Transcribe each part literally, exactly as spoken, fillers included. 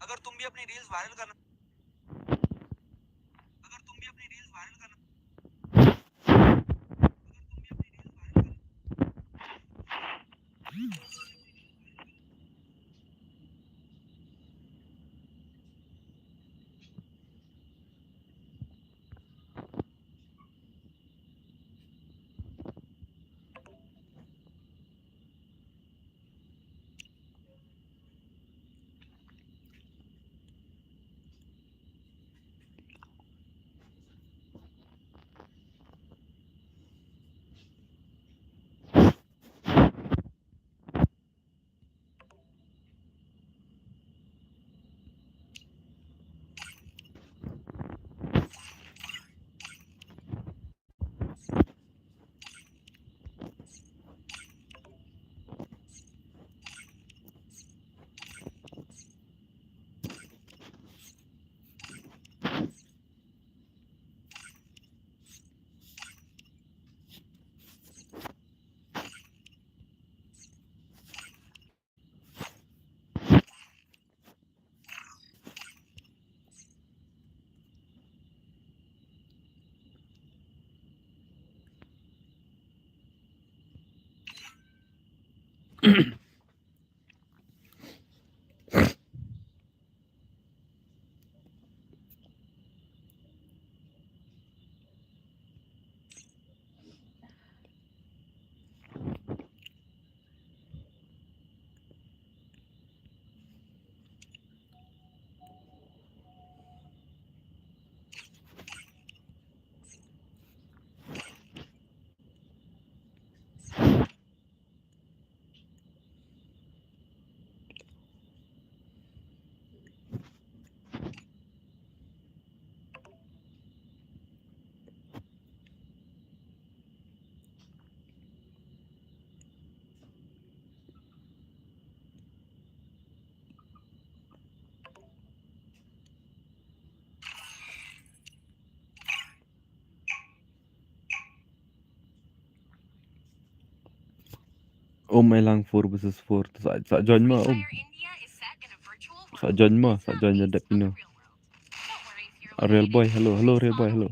अगर तुम भी अपनी रील्स वायरल करना अगर तुम भी अपनी रील्स वायरल करना Um, ai lang four versus four. Sa, sa join mo, um. Sa join mo, sa join na dep ino. Ah, Real Boy, hello, hello, Real Boy, hello.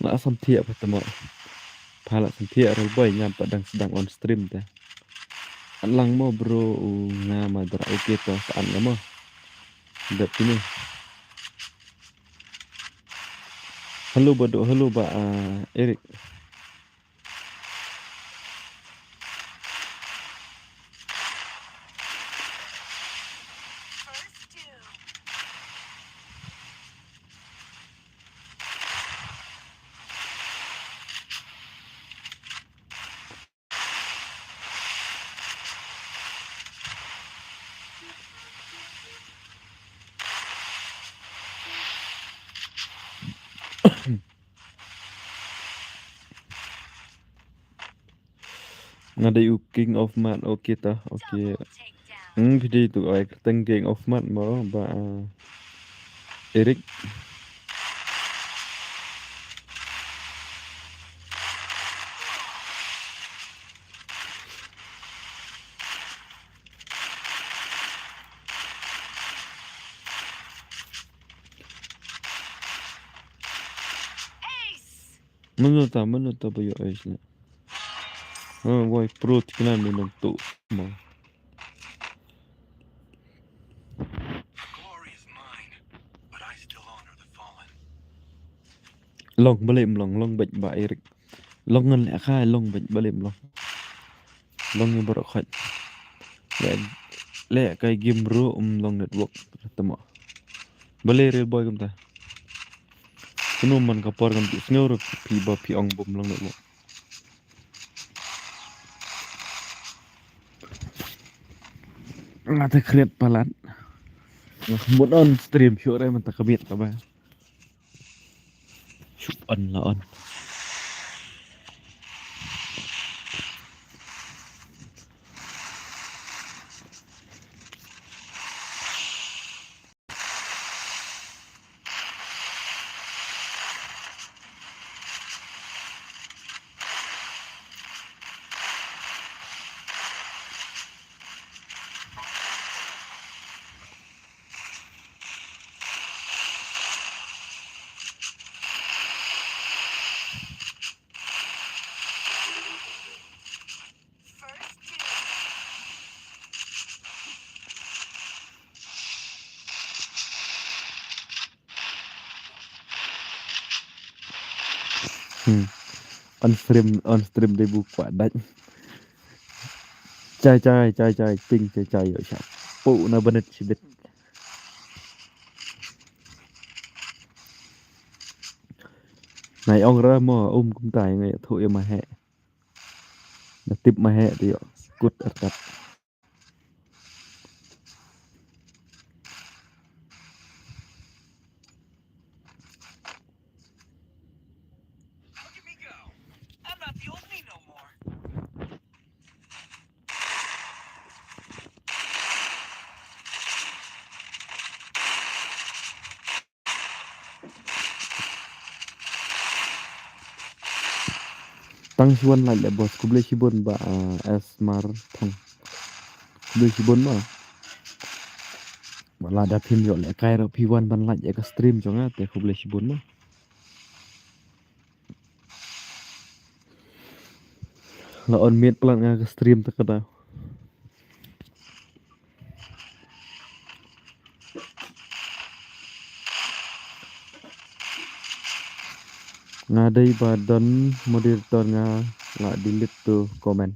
La samthiah pat mo. Pha la samthiah Real Boy, ngam pat dang sdang on stream te. An lang mo bro, u nga ma dra, okay to, sa an nga mo. Dep kini. Hello Badu, hello Bah, ah, Eric. Nga dei u King of Mud, okay ta, okay. Hmm, phi dei tu ai kyrteng King of Mud mo, Bah, ah, Eric. Mano ta, mano ta ba ïoh ace ne. Ha, wai pro tikna ne nang tu ma. Long balei ym long, long beit Bah Eric. Long ngan leh kha long beit balei ym long. Long ïa baroh khoit. Leh, leh kai game ruh ym long network. Tama. Balei Real Boy kumta. Kano man ka por ngam ju sngew ruh phi ba phi ong bym long network. Nga te khriat palat. Nga mut on stream shuh re mynta ka miet kaba. Shuh on la on. Hmm. On stream, on stream dei bu kwah dait. Chai chai chai chai ping chai chai yo sha. Pu na banet sibit. Nai ong ra mo um kumta ngai thu ya ma he. Na tip ma he ti yo. Kut artat. Tang shuan like le boss, khublei shibun ba, ah, Esmar Thong. Khublei shibun ma. Ba lada phim ïoh lehkai ruh phi wan ban like ïa ka stream jong nga te khublei shibun ma. La on miet palat nga ka stream te ka daw. Nga dei ba don moderator nga la delete to comment.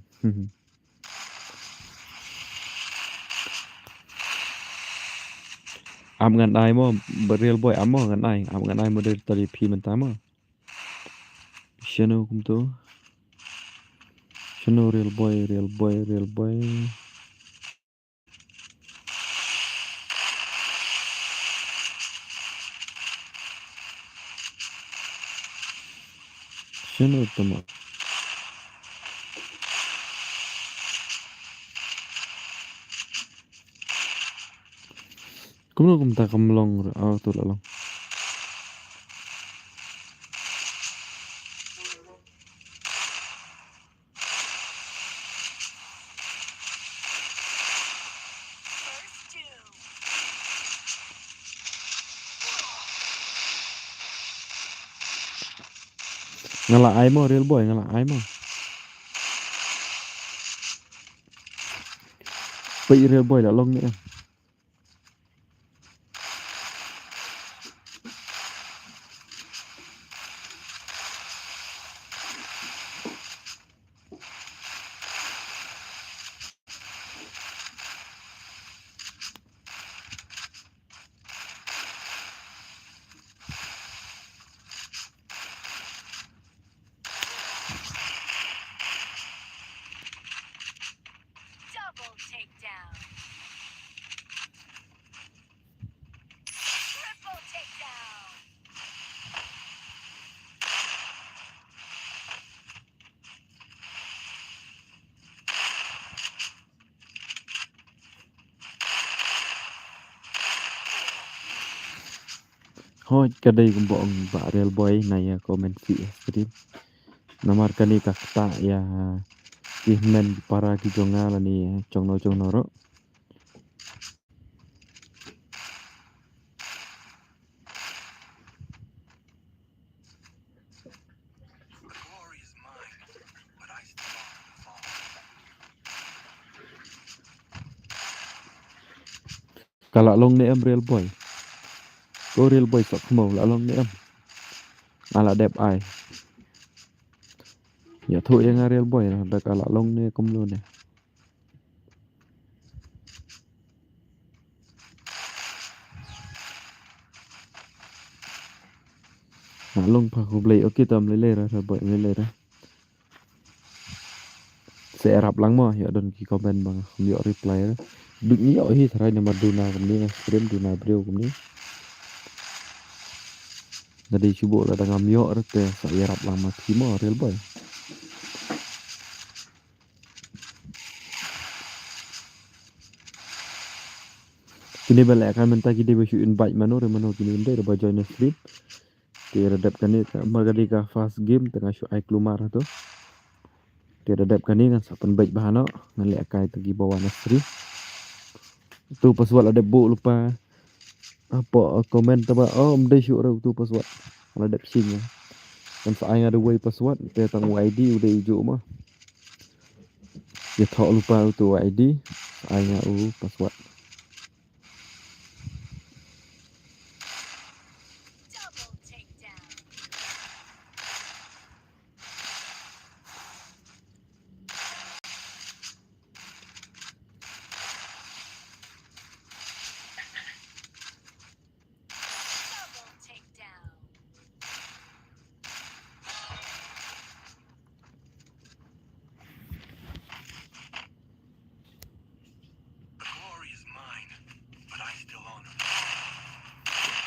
Ap ngan ai mo, ba Real Boy ap mo ngan ai, ap ngan ai moderator ïa phi mynta mo. Shano kumto? Shano Real Boy, Real Boy, Real Boy. Shano tama? Kumno kumta kam long re, ah, tu la long. Nga la ai mo, Real Boy, nga la ai mo. Peit Real Boy la long ne em. Double takedown. Triple takedown. Hooid, ka dei kumba ong Bah Real Boy na ïa comment shi stream. Namar kane ka ktah ïa ki hynmen ki para ki jong nga lane jong no jong no ruh. Ka la long ne em Real Boy? Ko Real Boy Sohkhmaw, la long ne em? Nga la dep ai. Ïathuh ïa nga Real Boy, da ka la long ne kumno ne? Nga long pha khublei, okay, tam lei lei ra, Real Boy, lei lei ra. Sa ïarap lang mo, ïoh don ki comment ba ngam ïoh reply re. Duk ngi ïoh hi tharai namar duna kumne nga stream duna briew kumne. Nga dei shu buh lada ngam ïoh ruh te sa ïarap lang ma phi mo real boy. Kine ba lehkai mynta ki dei ba shu invite mano re mano kine ym dei re ba join na stream. Te da dep kane te mar ka dei ka first game te nga shu ai kulmar hato. Te da dep kane ngan sa pynbeit bha noh ngan lehkai te ki ba wan na stream. Tu password la dep buh lypa. Hapoh comment te ba oh ym dei shuh re tu password. La dep sing. Ngan sa ai nga da uwei password te tang u I D u dei u juh mo. Ïathoh lypa uto u I D, ai nga u password.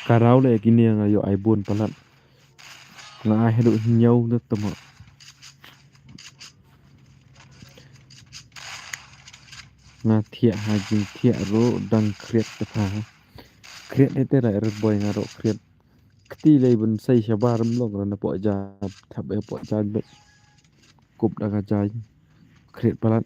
Ka raw leh kine nga ïoh ai bun palat. Nga ai haduh hynñiew da tama. Nga thiah ha jingthiah ruh dang kriat te pha. Kriat te te rai red boy nga ruh kriat. Kti lei ban sei shabar mlong ran na poh jat thap eh poh jat bet. Kup da ka jai. Kriat palat.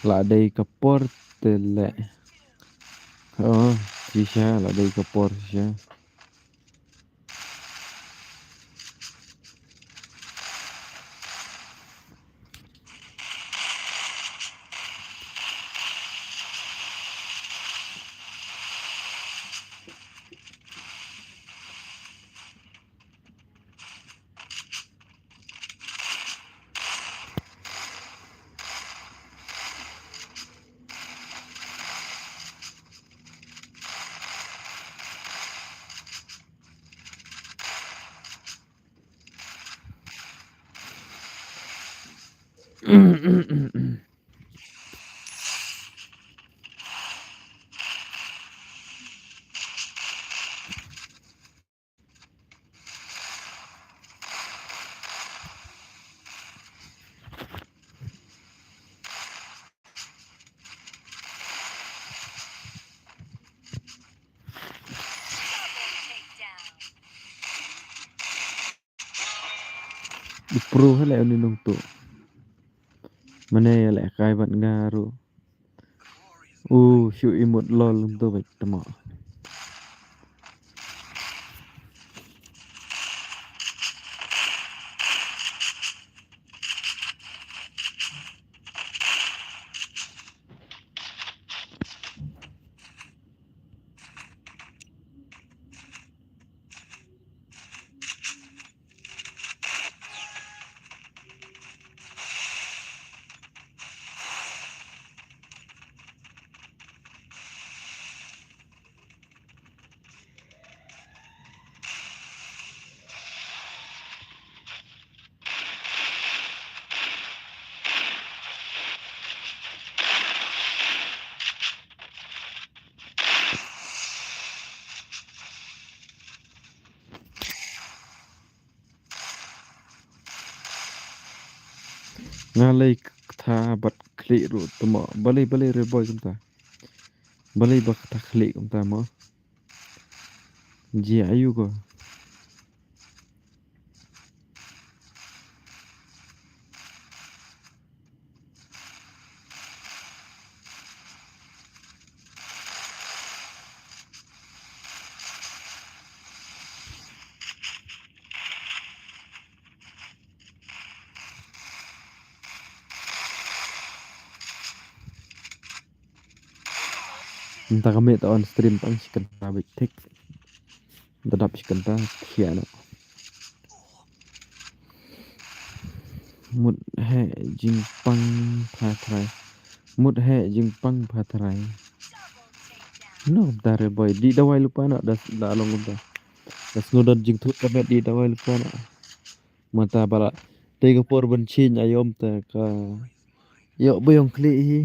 La dei ka por te leh. Oh, shisha, la dei ka por shisha. U pro ha leh uni nongtuh. Mane ïa lehkai bad nga ruh. U shu imut lol nongtuh bad tama. Nga lei ktha bad khlieh ruh tama. Balei balei re boy kumta. Balei ba ktha khlieh kumta mo. Ji ayu ko. Mynta ka mih ta on stream tang shi kynta beit thik. Da dap shi kynta thiah noh. Mut heh jingpang pha trai. Mut heh jingpang pha trai. No, da re boy. Dih dawai lypa noh. Da, da long kumta. Da sngewdon jingthut ka met dih dawai lypa noh. Mynta ba la tei ka por ban ching aïom te ka ïoh ba ïong khlieh hi.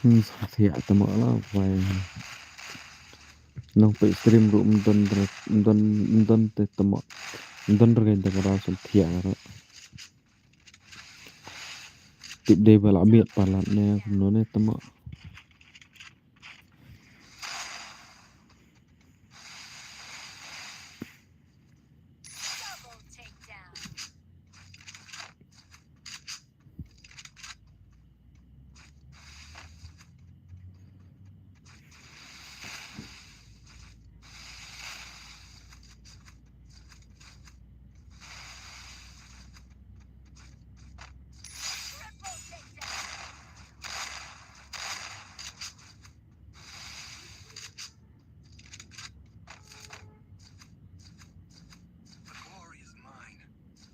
Hmm, sa thiah tamo la, wai. Nong peit stream ruh ym don re-, ym don, ym don te tamo. Ym don re da ka daw sa thiah ruh. Tip dei ba la miet palat ne kumno ne tamo. The glory is mine,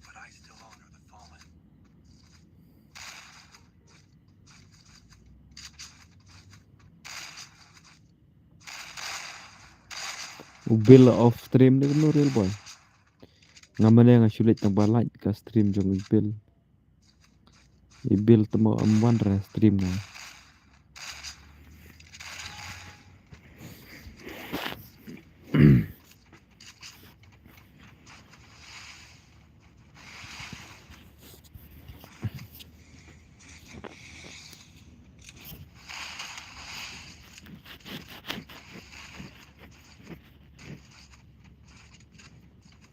but I still honor the fallen. U Bill off stream ne kumno real boy. Nga mane nga shu leit tang ba like ka stream jong u Bill. I Bill tamo ym wan re stream nga.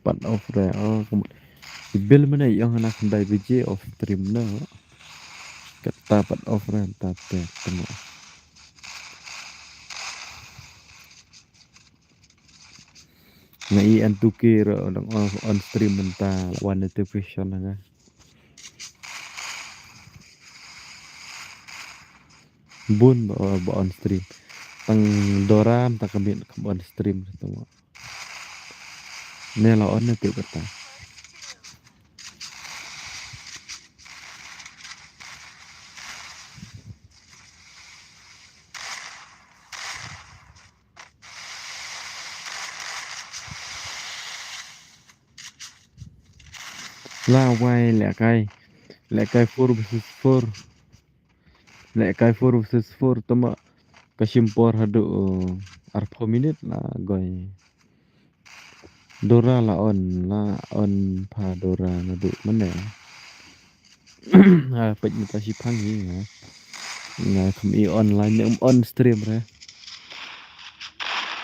Pat off re, oh, kum-, i Bill mane ïong hana khyndai baje off stream na. Kata pat off re, ta te tamo. Nga i an tuki ro dang on, on stream mynta la wan notification nga. Bun ba, ba on stream. Tang Doram ta ka miet kam on stream tamo. Ne la on ne tip kata. La wai lehkai. Lehkai four versus four. Lehkai four versus four tama ka shim por haduh, uh, arphew minit la goi. Dora la on, la on pha Dora naduh mynne. Ah, peit mynta shi phang hi nga. Nga kham i online ne um on stream re.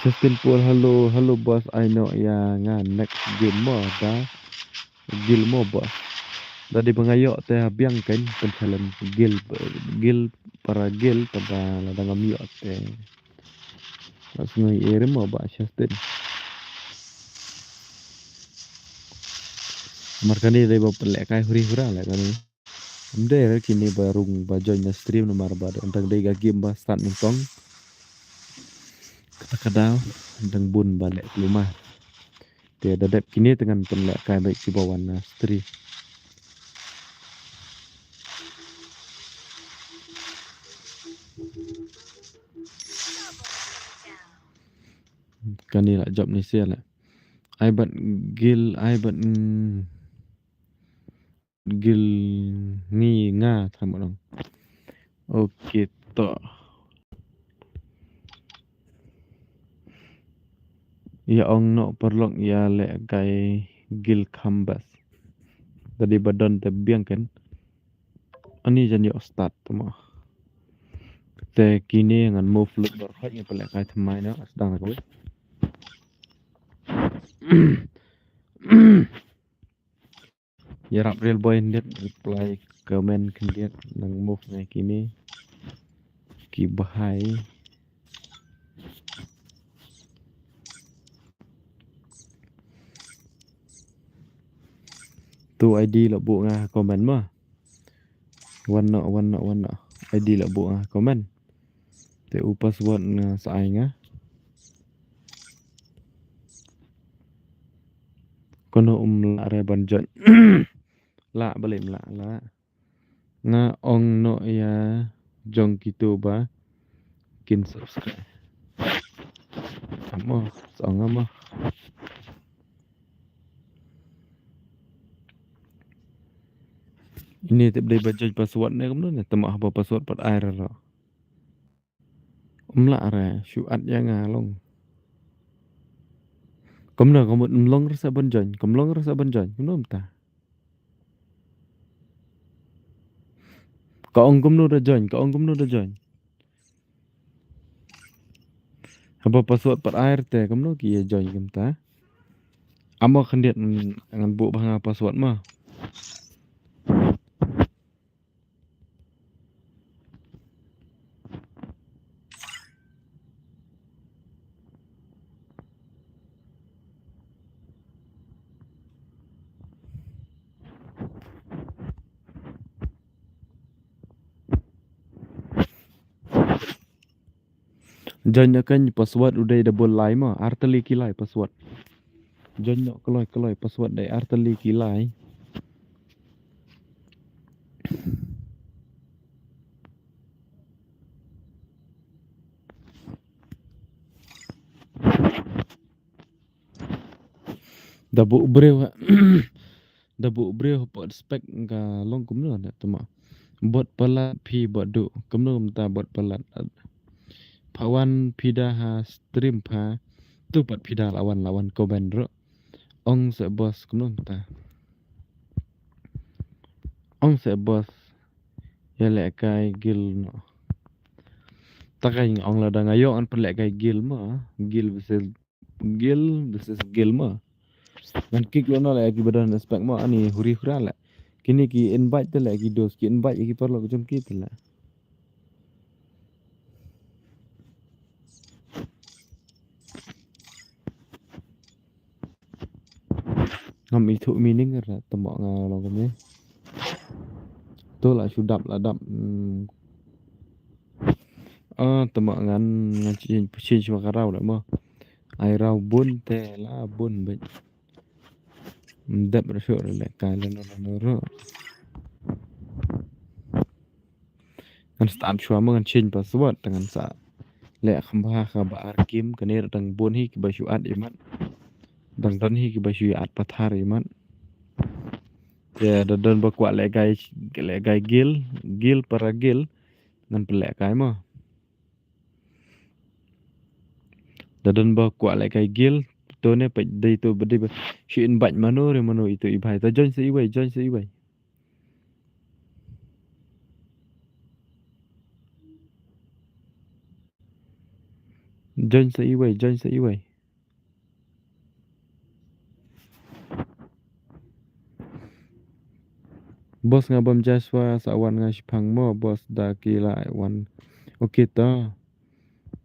Justin Paul, hello, hello boss, ai noh ïa nga next game mo da. Guild mo boss. Da dei ba nga ïoh te ha biang kan pynchallenge guild, guild para guild, te ba lada ngam ïoh te. Nga sngew ïa re mo ba Justin. Mar kane dei ba pynlehkai huri hura leh kane. Ym dei re kine ba rung ba join na stream namar ba dang dei ka game ba start nyngkong. Kata ka daw dang bun ba leh kulmar. Te da dep kine te ngan pynlehkai bad kiba wan na stream. Kane la jop ni sia la. Ai bad guild, ai bad, mm, guild ngi nga tham dong. Okay to. Ïa ong noh paralok ïa lehkai guild kham bas. Da dei ba don te biang kan. Ani jan ïoh start te mo. Te kine ngan move lut bor khoit ngan pynlehkai thymmai noh sdang kawei. Ïarap Real Boy khyndiat, reply comment khyndiat, nang move na kine ki bhai. Tu I D la buh nga comment mo. Wan noh, wan noh, wan noh. I D la buh nga comment. Te u password nga sa ai nga. Kono um lah re ban join. Lah balei um lah, lah. Nga ong noh ïa jong kito ba kin subscribe. Amo, sa ong amo. Ini tip dei ba join password ne kumno ne, te mo haba password pat ai ra ro. Um lah re, shu add ïa nga long. Kumno, kumno, um long re sa ban join, kum long re sa ban join, kumno mynta. Ka ong kumno da join, ka ong kumno da join. Haba password pat ai re te, kumno ki ïa join kumta. Amo khyndiat, mm, ngan buh ba nga password mo. Join noh kan, password u dei double lai mo, ar tylli ki lai password. Join noh kloi kloi, password dei ar tylli ki lai. Da buh briew ha, da buh briew ha pod spek ka long kumno da te mo. Bot palat phi bot duh, kumno mynta bot palat. Pha wan phi da ha stream pha, tu pat phi da la wan, la wan comment ruh. Ong seh boss, kumno mynta. Ong seh boss. Ïa lehkai guild noh. Ta ka ong lada nga ïoh ngan pynlehkai guild mo. Guild versus guild, this is guild mo. Ngan kick lo na leh ki ba don respect mo, ani huri hura leh. Kini ki invite te leh ki dos, ki invite ki paralok jong ki te leh. Ngam ithuh meaning ra, te mo nga long kumne. To la shu dap la dap. Hmm. Ah, te mo ngan, ngan change, change ba ka raw leh mo. Ai raw bun te la bun bad. Dep ruh shuh ruh leh kai lano lano ruh. Ngan start shuwa mo, ngan change password, te ngan sa leh kham bha kaba ar game, kane ruh dang bun hi kiba shu add imat. Dang don hi kiba shu add pathar imat. Te da don ba kwah lehkai, lehkai guild, guild para guild, ngan pynlehkai mo. Da don ba kwah lehkai guild, to ne peit dei to ba dei ba shu invite mano re mano ito i bhai. Ta join sa iwei, join sa iwei. Join sa iwei, join sa iwei. Boss nga bam Joshua sa wan nga shipang mo, boss da ki la wan. Okay ta.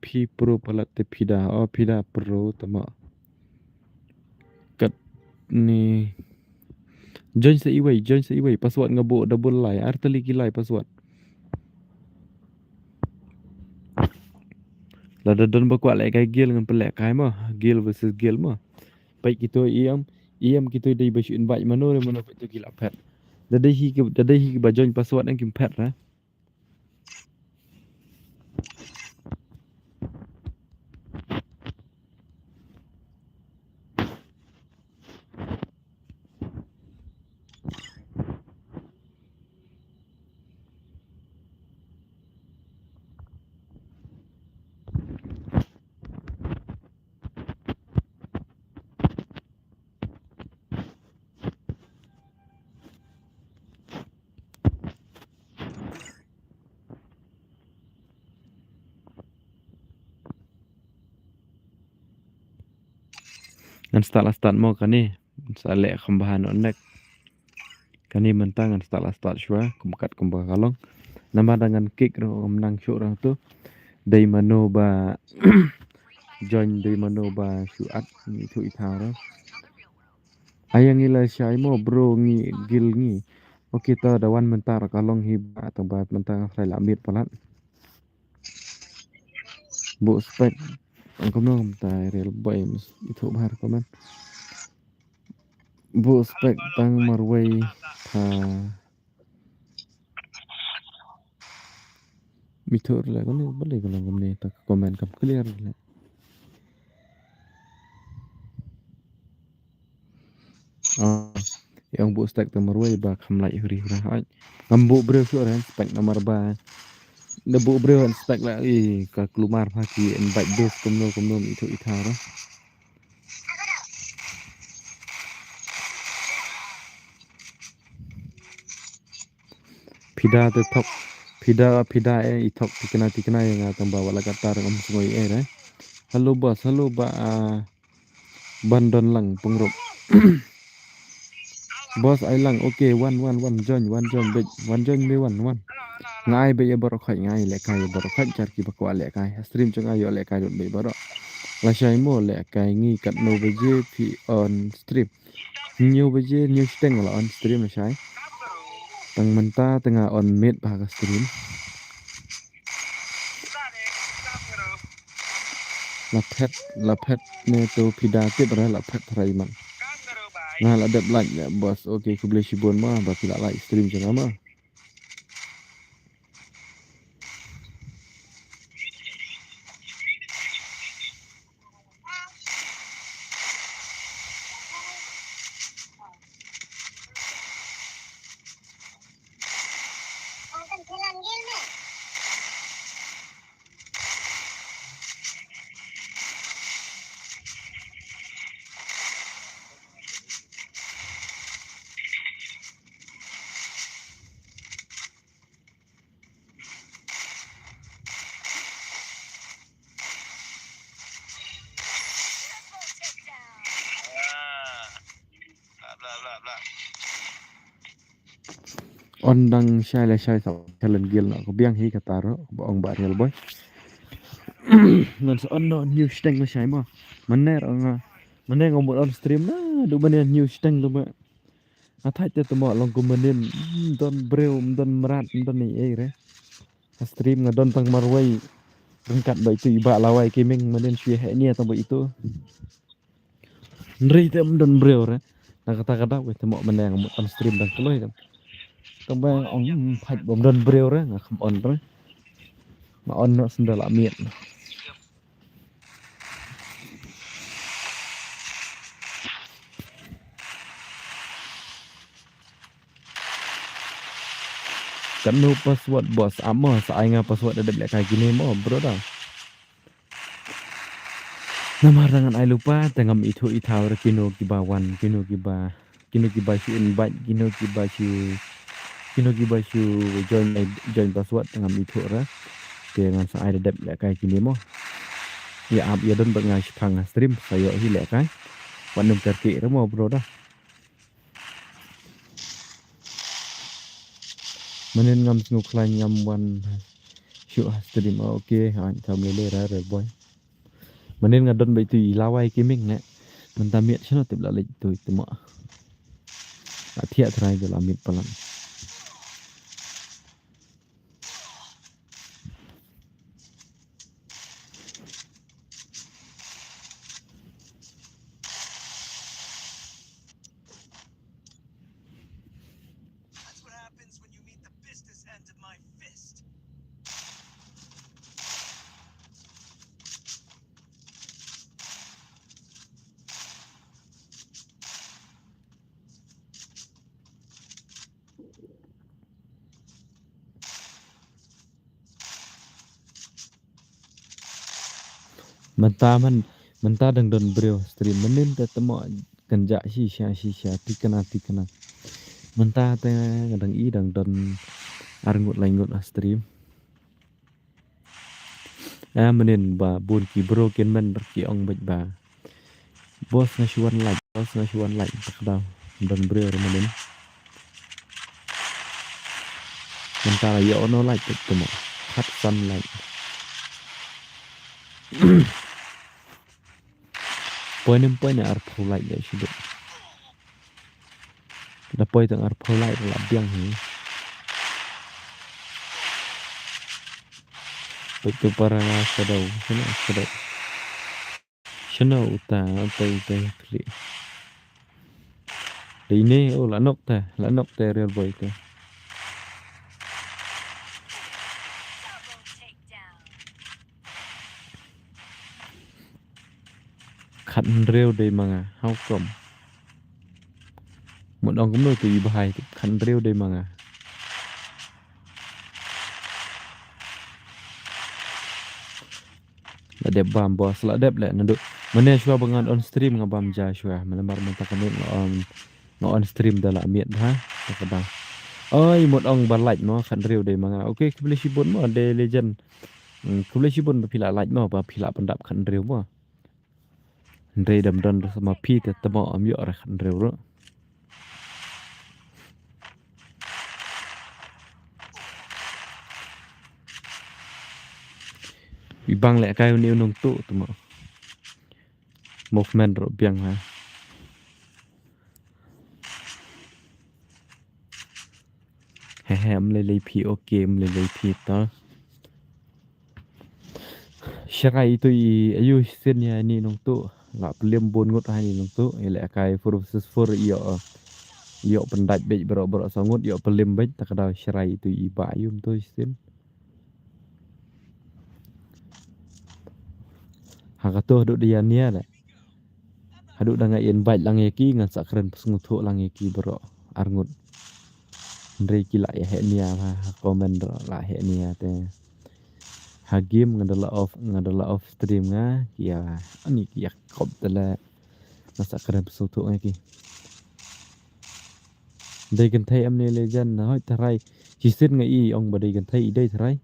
Phi pro palat te phi da, oh phi da pro tama. Kat ni. Join sa iwei, join sa iwei, password nga buh double lai, ar tylli ki lai password. Lada don ba kwah lehkai guild ngan pynlehkai mo, guild versus guild mo. Peit kito ïam, ïam kito dei ba shu invite mano re mano peit to ki la phet. Da dei hi ki, da dei hi ki ba join password ngan kim phet ra. Ngan start la start mo kane. Sa leh kham bha noh nek. Kane mynta ngan start la start shuwa, kum kat kumba ka long. Namar da ngan kick ruh ngam nang shuh ruh tu. Dei mano ba join, dei mano ba shu add, ithuh ithaw ruh. Ai ngi la shai mo bro, ngi guild ngi. Okay ta da wan mynta ruh ka long hi ba tang ba mynta nga try la miet palat. Buh spec. Ang kumno kumta real boy, ithuh bha comment. Buh spec tang marwei tha. Mithuh le kane, balei ka long kumne, ta comment kam clear le. Ah, ïa ong buh spec tang marwei ba kham lait huri hura hoi. Ngam buh briew shuh re spec namar ba. Da buh briew spec la i ka kulmar pha ki invite dos kumno kumno ithuh ithaw re. Phi da te thok. Phi da, phi da eh, i thok tikna tikna ïa nga tang ba wat la katta ruh ngam sngew ei re. Hello boss, hello ba, ah, ban don lang pyngrope. Boss ai lang, okay, wan, wan, wan, join, wan, join, beit, wan, join, me, wan, wan. Nga ai beit ïa baroh khoit, nga ai lehkai ïa baroh khoit, jar kiba kwah lehkai. Stream jong nga ïoh lehkai lut beit baroh. Lashai mo lehkai ngi katno baje phi on stream. Hynñiew baje, hynñiew shiteng la on stream lashai. Tang mynta te nga on miet bha ka stream. La phet, la phet ne to phi da tip re la phet tharai man. Nga la dep like ne boss, okay, khublei shibun ma ba phi la like stream jong nga ma. Bla, bla, bla, bla. On dang shai la shai sa challenge guild na ko biang hi kata ruh ba ong ba real boy. Ngan sa on no hynñiew shiteng la shai ma. Mynne ruh nga, mynne nga mut on stream na du mynne hynñiew shiteng tu ma. Nga thait te tu ma long kum mynnin, mm, don briew, mm, don mrad, mm, don ei ei re. Ka stream nga don tang marwei. Ryngkat ba itu i Bah Lawei Gaming mynnin shu heh nia tang ba itu. Hynrei te ym don briew re. Na kata ka daw te mo mynne nga mut on stream dang kloi kan. Tang ba ong, mm, phai ba ym don briew re nga kham on re. Nga on noh sendal la miet. Katno password boss? Amo sa ai nga password da dep lehkai kine mo brother. Namar da ngan ai lypa te ngam ithuh ithaw re kino kiba wan, kino kiba, kino kiba shu invite, kino kiba shu, kino kiba shu join, join password te ngam ithuh re. Te ngan sa ai da dep lehkai kine mo. Ïa ap ïa don bad nga shipang ha stream sa ïoh hi lehkai. Wat nym kyrkieh re mo bro da. Mynnin ngam sngewkhlaiñ ngam wan shuh ha stream. Okay, ha, tang lei lei re, re boy. Mynnin nga don beit tu i lawei ki ming ne. Mynta miet shano tip la leit tu i tymok. La thiah trai tu la miet palat. That's what happens when you meet the business end of my fist. Mynta man, mynta dang don briew stream mynnin te tymok kan jah shisha shisha tikna tikna. Mynta te nga dang i dang don ar ngut lai ngut ha stream. Eh, mynnin ba bun ki bro kin men bad ki ong bad ba. Boss nga shu wan like, boss nga shu wan like, tak dang don briew re mynnin. Mynta la ïoh no like tak tymok. Khatsan like. Poi ne poi ne arphew like ïa shu duk. Da poi tang arphew like la biang hi. Poi tu para shadow, shano shadow. Shano uta, uta, uta, klik. Dei ne, oh, la nok ta, la nok ta real boy ta. Khathynriew dei ma nga, how come? Mut ong kumno tu i bahai tu, khathynriew dei ma nga. La dep bam boss, la dep leh naduh. Mynne shuwa ba ngan on stream nga bam ja shuwa. Mynne mar mynta ka miet nga on, nga on stream da la miet ha. Ta ka bam. Oi, mut ong ba like mo, khathynriew dei ma nga. Okay, khublei shibun mo, dei legend. Hmm, khublei shibun ba phi la like mo, ba phi la pyndap khathynriew mo. Hynrei dam don ruh sa ma phi te tymok ym ïoh re khathynriew ruh. Ibang lehkai une u nongtuh tymok. Movement ruh biang ha. He he, ym lei lei phi, okay, ym lei lei phi to. Sharai itu i ayu sien ïa ini nongtuh. La plim bun ngut ha ini nongtuh. Ïa lehkai four versus four ïoh. Ïoh pyndait beit baroh baroh sa ngut ïoh plim beit ta ka daw sharai itu i ba ayu to sien. Ha kato haduh da ïa nia leh. Haduh da nga invite lang ïa ki ngan sa kren pynsngewthuh lang ïa ki baroh ar ngut. Hynrei ki la ïa heh nia ha, ha comment baroh la heh nia te. Ha game nga da la off, nga da la off stream nga ki ïa ani ki ïa kop te leh. Nga sa kren pynsngewthuh nga ïa ki. Dei kynthei em ne legend na hoi tharai. Shisien nga i ong ba dei kynthei i dei tharai.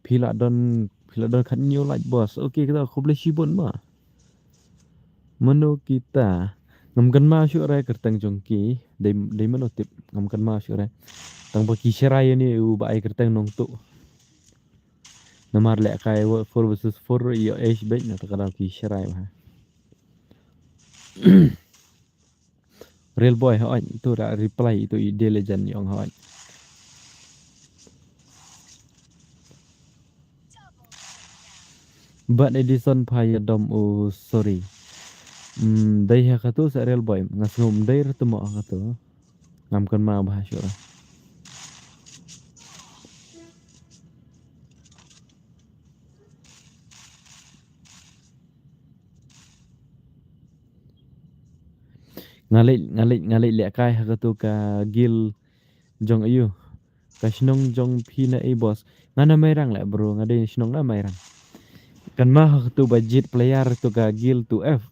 Phi la don, phi la don khatnyiew like boss. Okay, kata khublei shibun ma. Mano kita. Ngam kynmaw shuh re kyrteng jong ki. Dei, dei mano tip. Ngam kynmaw shuh re. Tang ba ki sharai ïa ini u ba ai kyrteng nongtuh. Namar lehkai four versus four ïoh ace beit na ta ka daw ki sharai bha. Real boy hooid, tu da reply itu i dei legend ïong hooid. Bad Edison pha ïa dom u sorry. Hmm, dei ha katu sa real boy, nga sngew ym dei re tymok ha katu. Ngam kynmaw bha shuh re. Nga leit, nga leit, nga leit lehkai ha katu ka guild jong ayu. Ka shnong jong phi na ei boss. Nga na Mairang leh bro, nga dei shnong na Mairang. Kan ma ha katu ba jied player tu ka guild tu F.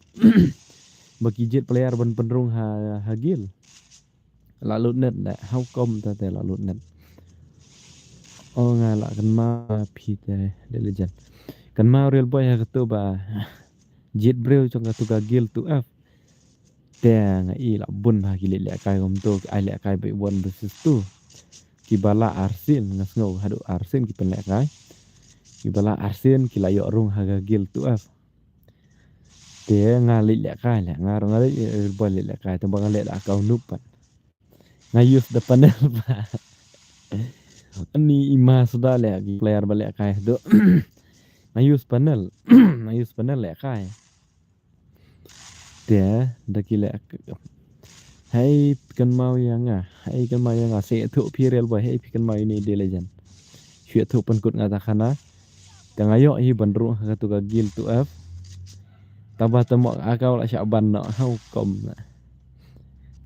Ba ki jied player ban pynrung ha, ha guild. La lut net da, how come ta te la lut net. O nga la kan ma phi te de legend. Kan ma real boy ha katu ba jied briew jong katu ka guild tu F. Te nga i la bun ha ki leh lehkai kumtu, ki ai lehkai ba one versus two. Ki ba la arsien, nga sngew haduh arsien ki pynlehkai. Ki ba la arsien ki la ïoh rung ha ka guild tu F. Te nga leh lehkai leh, nga rung nga leh, eh, ba leh lehkai, te ba nga leh da account noob pat. Nga use da panel ba. Ani i ma suda leh ki player ba lehkai tu. Nga use panel, nga use panel lehkai. Te da ki leh, hei phi kan mau ïa nga, hei kan mau ïa nga, se tu phi real boy, hei phi kan mau ïa ini de legend. Shu tu pynkut nga ta khana. Te nga ïoh hi ban rung ha katu ka guild tu F. Taba te mo account la shah ban noh, how come na.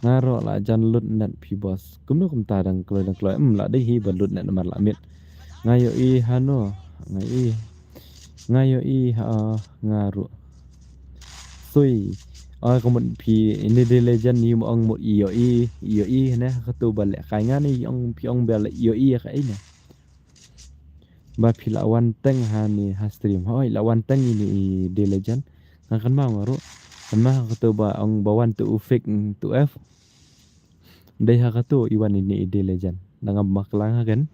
Nga ruh la jan lut net phi boss. Kumno kumta dang kloi dang kloi. Em la dei hi ban lut net namar la miet. Nga ïohi hano. Nga ïohi. Nga ïohi ha nga ruh. Sui. Oi ka mut phi ini de legend ni mo ong mut ïohi. Ïohi ne ha katu ba lehkai nga ni ong phi ong ba leh ïohi ka ine. Ba phi la wan teng ha ni ha stream. Hoi la wan teng ini i de legend. Nga kan ma nga ruh. Kan ma ha katu ba ong ba wan tu u fake tu F. Dei ha katu i wan ini i de legend. Da ngam bakla ha kan.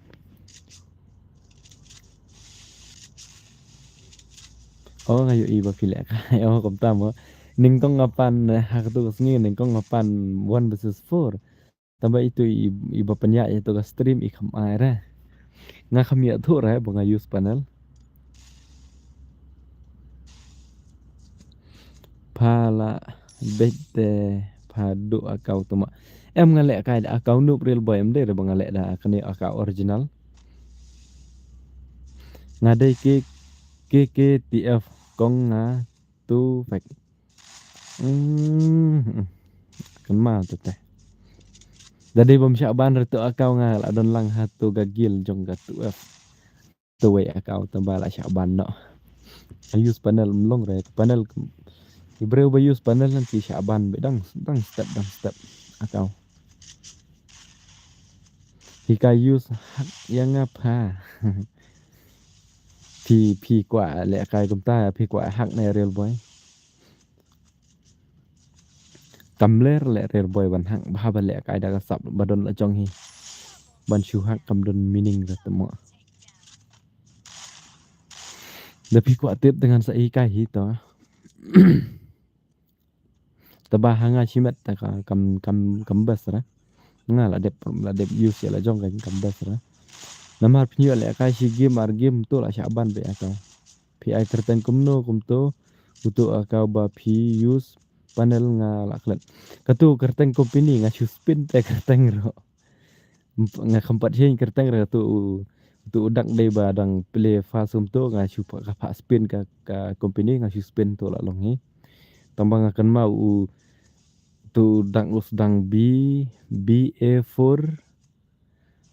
O nga ïohi ba phi lehkai. O kumta mo. Nyngkong nga pan, eh, ha katu ka sngi nyngkong nga pan one versus four. Taba itu i, i ba pynïaid ïa tu ka stream i kham ai re. Nga kham ïathuh re ba nga use panel. Pha la beit te pha duh account tu ma. Em nga lehkai da account noob real boy em dei re ba nga leh da kane account original. Nga dei K, K K T F kong nga tu fake. Hmm. Kan ma tu te. Da dei bym shah ban re tu account nga la don lang ha tu ka guild jong ka tu F. Tu wei account taba la shah ban noh. Use panel mlong re panel. Ki briew ba use panel nang ki shah ban be dang dang step dang step account. Hi ka use hack ïa nga pha. Phi phi kwah lehkai kumta phi kwah hack ne real boy. Kam ler leh real boy ban hack ba haba lehkai da ka sap ba don la jong hi. Ban shu hack kam don meaning ka te mo. Da phi kwah tip dengan sa i kai hi to. Taba ha nga shimet ta ka kam kam kam bas ra. Nga la dep la dep use ïa la jong ka kam bas ra. Namar phi ïoh lehkai shi game ar game tu la shah ban be aka. Phi ai kyrteng kumno kumto utu account ba phi use panel nga la klet. Katu kyrteng company nga shu spin te kyrteng ro. Mp-, nga kham pat shen kyrteng re tu u, tu u dak dei ba dang play fast kumto nga shu pat ka pat spin ka, ka company nga shu spin tu la long hi. Tang ba nga kan ma u tu dang us dang B, B A four.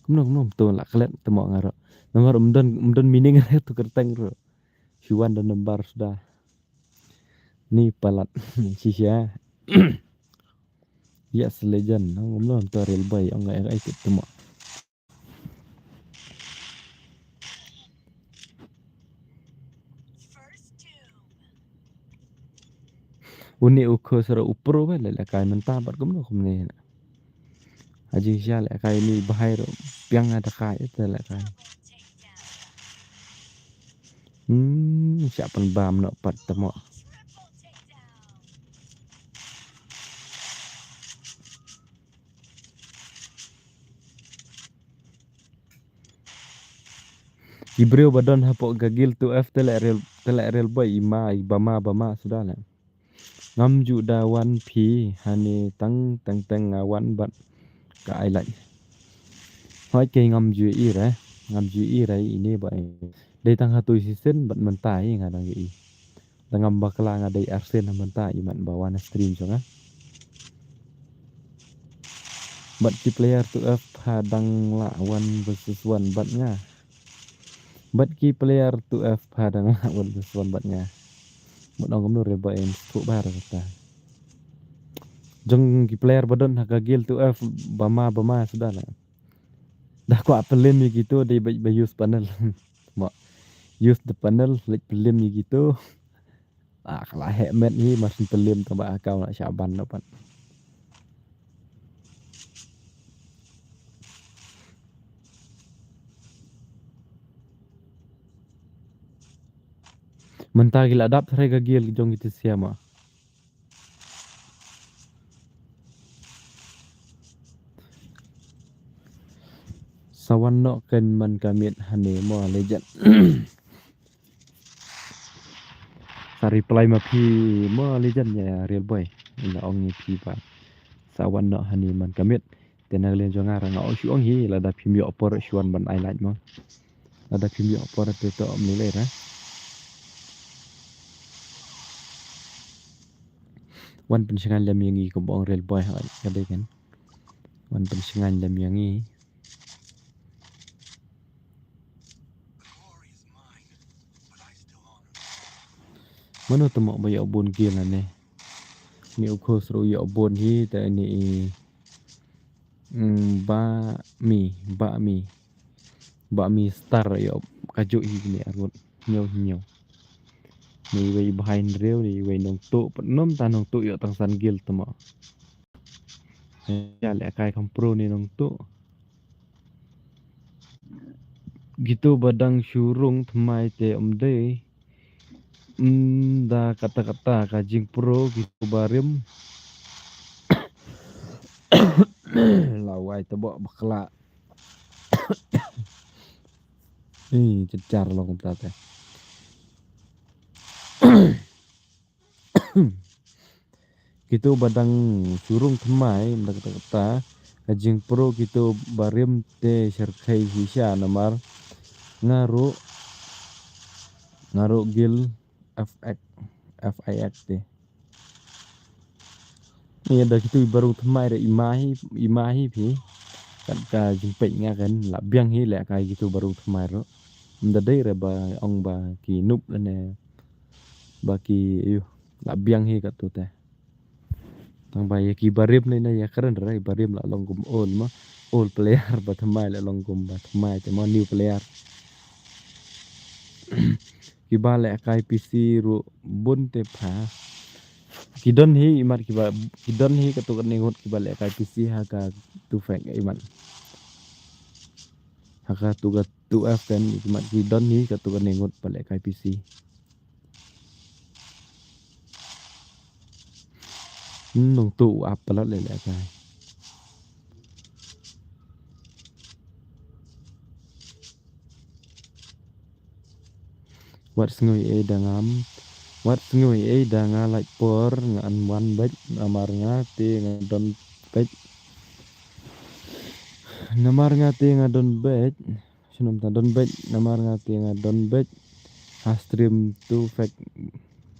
Kumno kumno tu la klet tu mo nga ro. Namar um don, um don meaning re tu kyrteng ro. Shu wan da number suda. Ni palat shisha. Yes legend. Nang umno to real boy ong ai ai kit tuma. Uni u kho sero u pro ba le le kai mynta bat kumno kumne. Aji sha le kai ni bahai ro piang ada kai te le kai. Hmm, siapa bam no pat temo. Ki briew ba don hapoh ka guild tu F te le real, te le real boy i ma, i ba ma, ba ma suda le. Ngam ju da wan phi hani tang tang tang nga wan bat ka ai lai. Hoi ke ngam ju i re, ngam ju i re ini ba. Dei tang hatu season bat mynta i nga dang i. Tang ngam bakla nga dei Arsen mynta i mat ba wan stream jong nga. Bat ki player tu F ha dang la one versus one bat nga. Bad ki player two F pha dang lah wan swan bad nga. Mut ong kumno re ba en tu bar kata. Jong ki player ba don ha ka guild two F ba ma ba ma suda na. Dah kwah pyllim ïa kito dei ba, ba use panel. Mo use the panel leit pyllim ïa kito. Ah, ka la heh met hi, mar syn pyllim tang ba account la shah ban noh pat. Mynta ki la dap trai ka guild jong ki te sia ma. Sa wan noh ken man ka miet hane mo legend. Sa reply ma phi mo legend ïa real boy. Ina ong ïa phi ba sa wan noh hane man ka miet. Te na liang jong nga ra nga ong shu ong hi lada phim ïoh por shu wan ban ai like mo. Lada phim ïoh por te to ym lei lei ra. Wan pynshngaiñ lem ïa ngi kumba ong real boy ha ka dei kan. Wan pynshngaiñ lem ïa ngi. Mano te mo ba ïoh bun guild lane. Ni u khos ruh ïoh bun hi te ni i, mm, ba mi, ba mi. Ba mi star ïoh kajuh hi ni arngut. Hynñiew hynñiew. Ni wei behind riew ni wei nongtuh pat nym ta nongtuh ïoh tang san guild te mo. Ïa leh kai kham pro ni nongtuh. Kito ba dang shu rung thymmai te ym dei. Ym da kata kata ka jingpro kito ba rim. Lawai te bok bakla. Ih, cecar long kumta te. Kito ba dang shu rung thymmai, ym da kata kata ka jingpro kito ba rim te syrkhei shisha namar nga ruh, nga ruh guild F X, F I X te. Ïa da kito ba rung thymmai ruh i ma hi, i ma hi phi. Kat ka jingpeit nga kan la biang hi leh kai kito ba rung thymmai ruh. Ym da dei re ba ong ba ki noob lane ba ki, ayu, la biang hi katto te. Tang ba ïa ki barim ne na ïa kren re, barim la long kum old mo, old player ba thymmai la long kum ba thymmai te mo new player. Ki ba leh kai P C ruh bun te pha. Ki don hi imat ki ba, ki don hi katto katne ngut ki ba leh kai P C ha ka two F imat. Ha ka two, ka two F kan imat ki don hi katto katne ngut ba leh kai P C. Nongtuh u ap palat leh leh kai. Wat sngew ei da ngam. Wat sngew ei da nga lait por nga an wan beit namar nga te nga don beit. Namar nga te nga don beit. Shnong ta don beit namar nga te nga don beit. Ha stream two F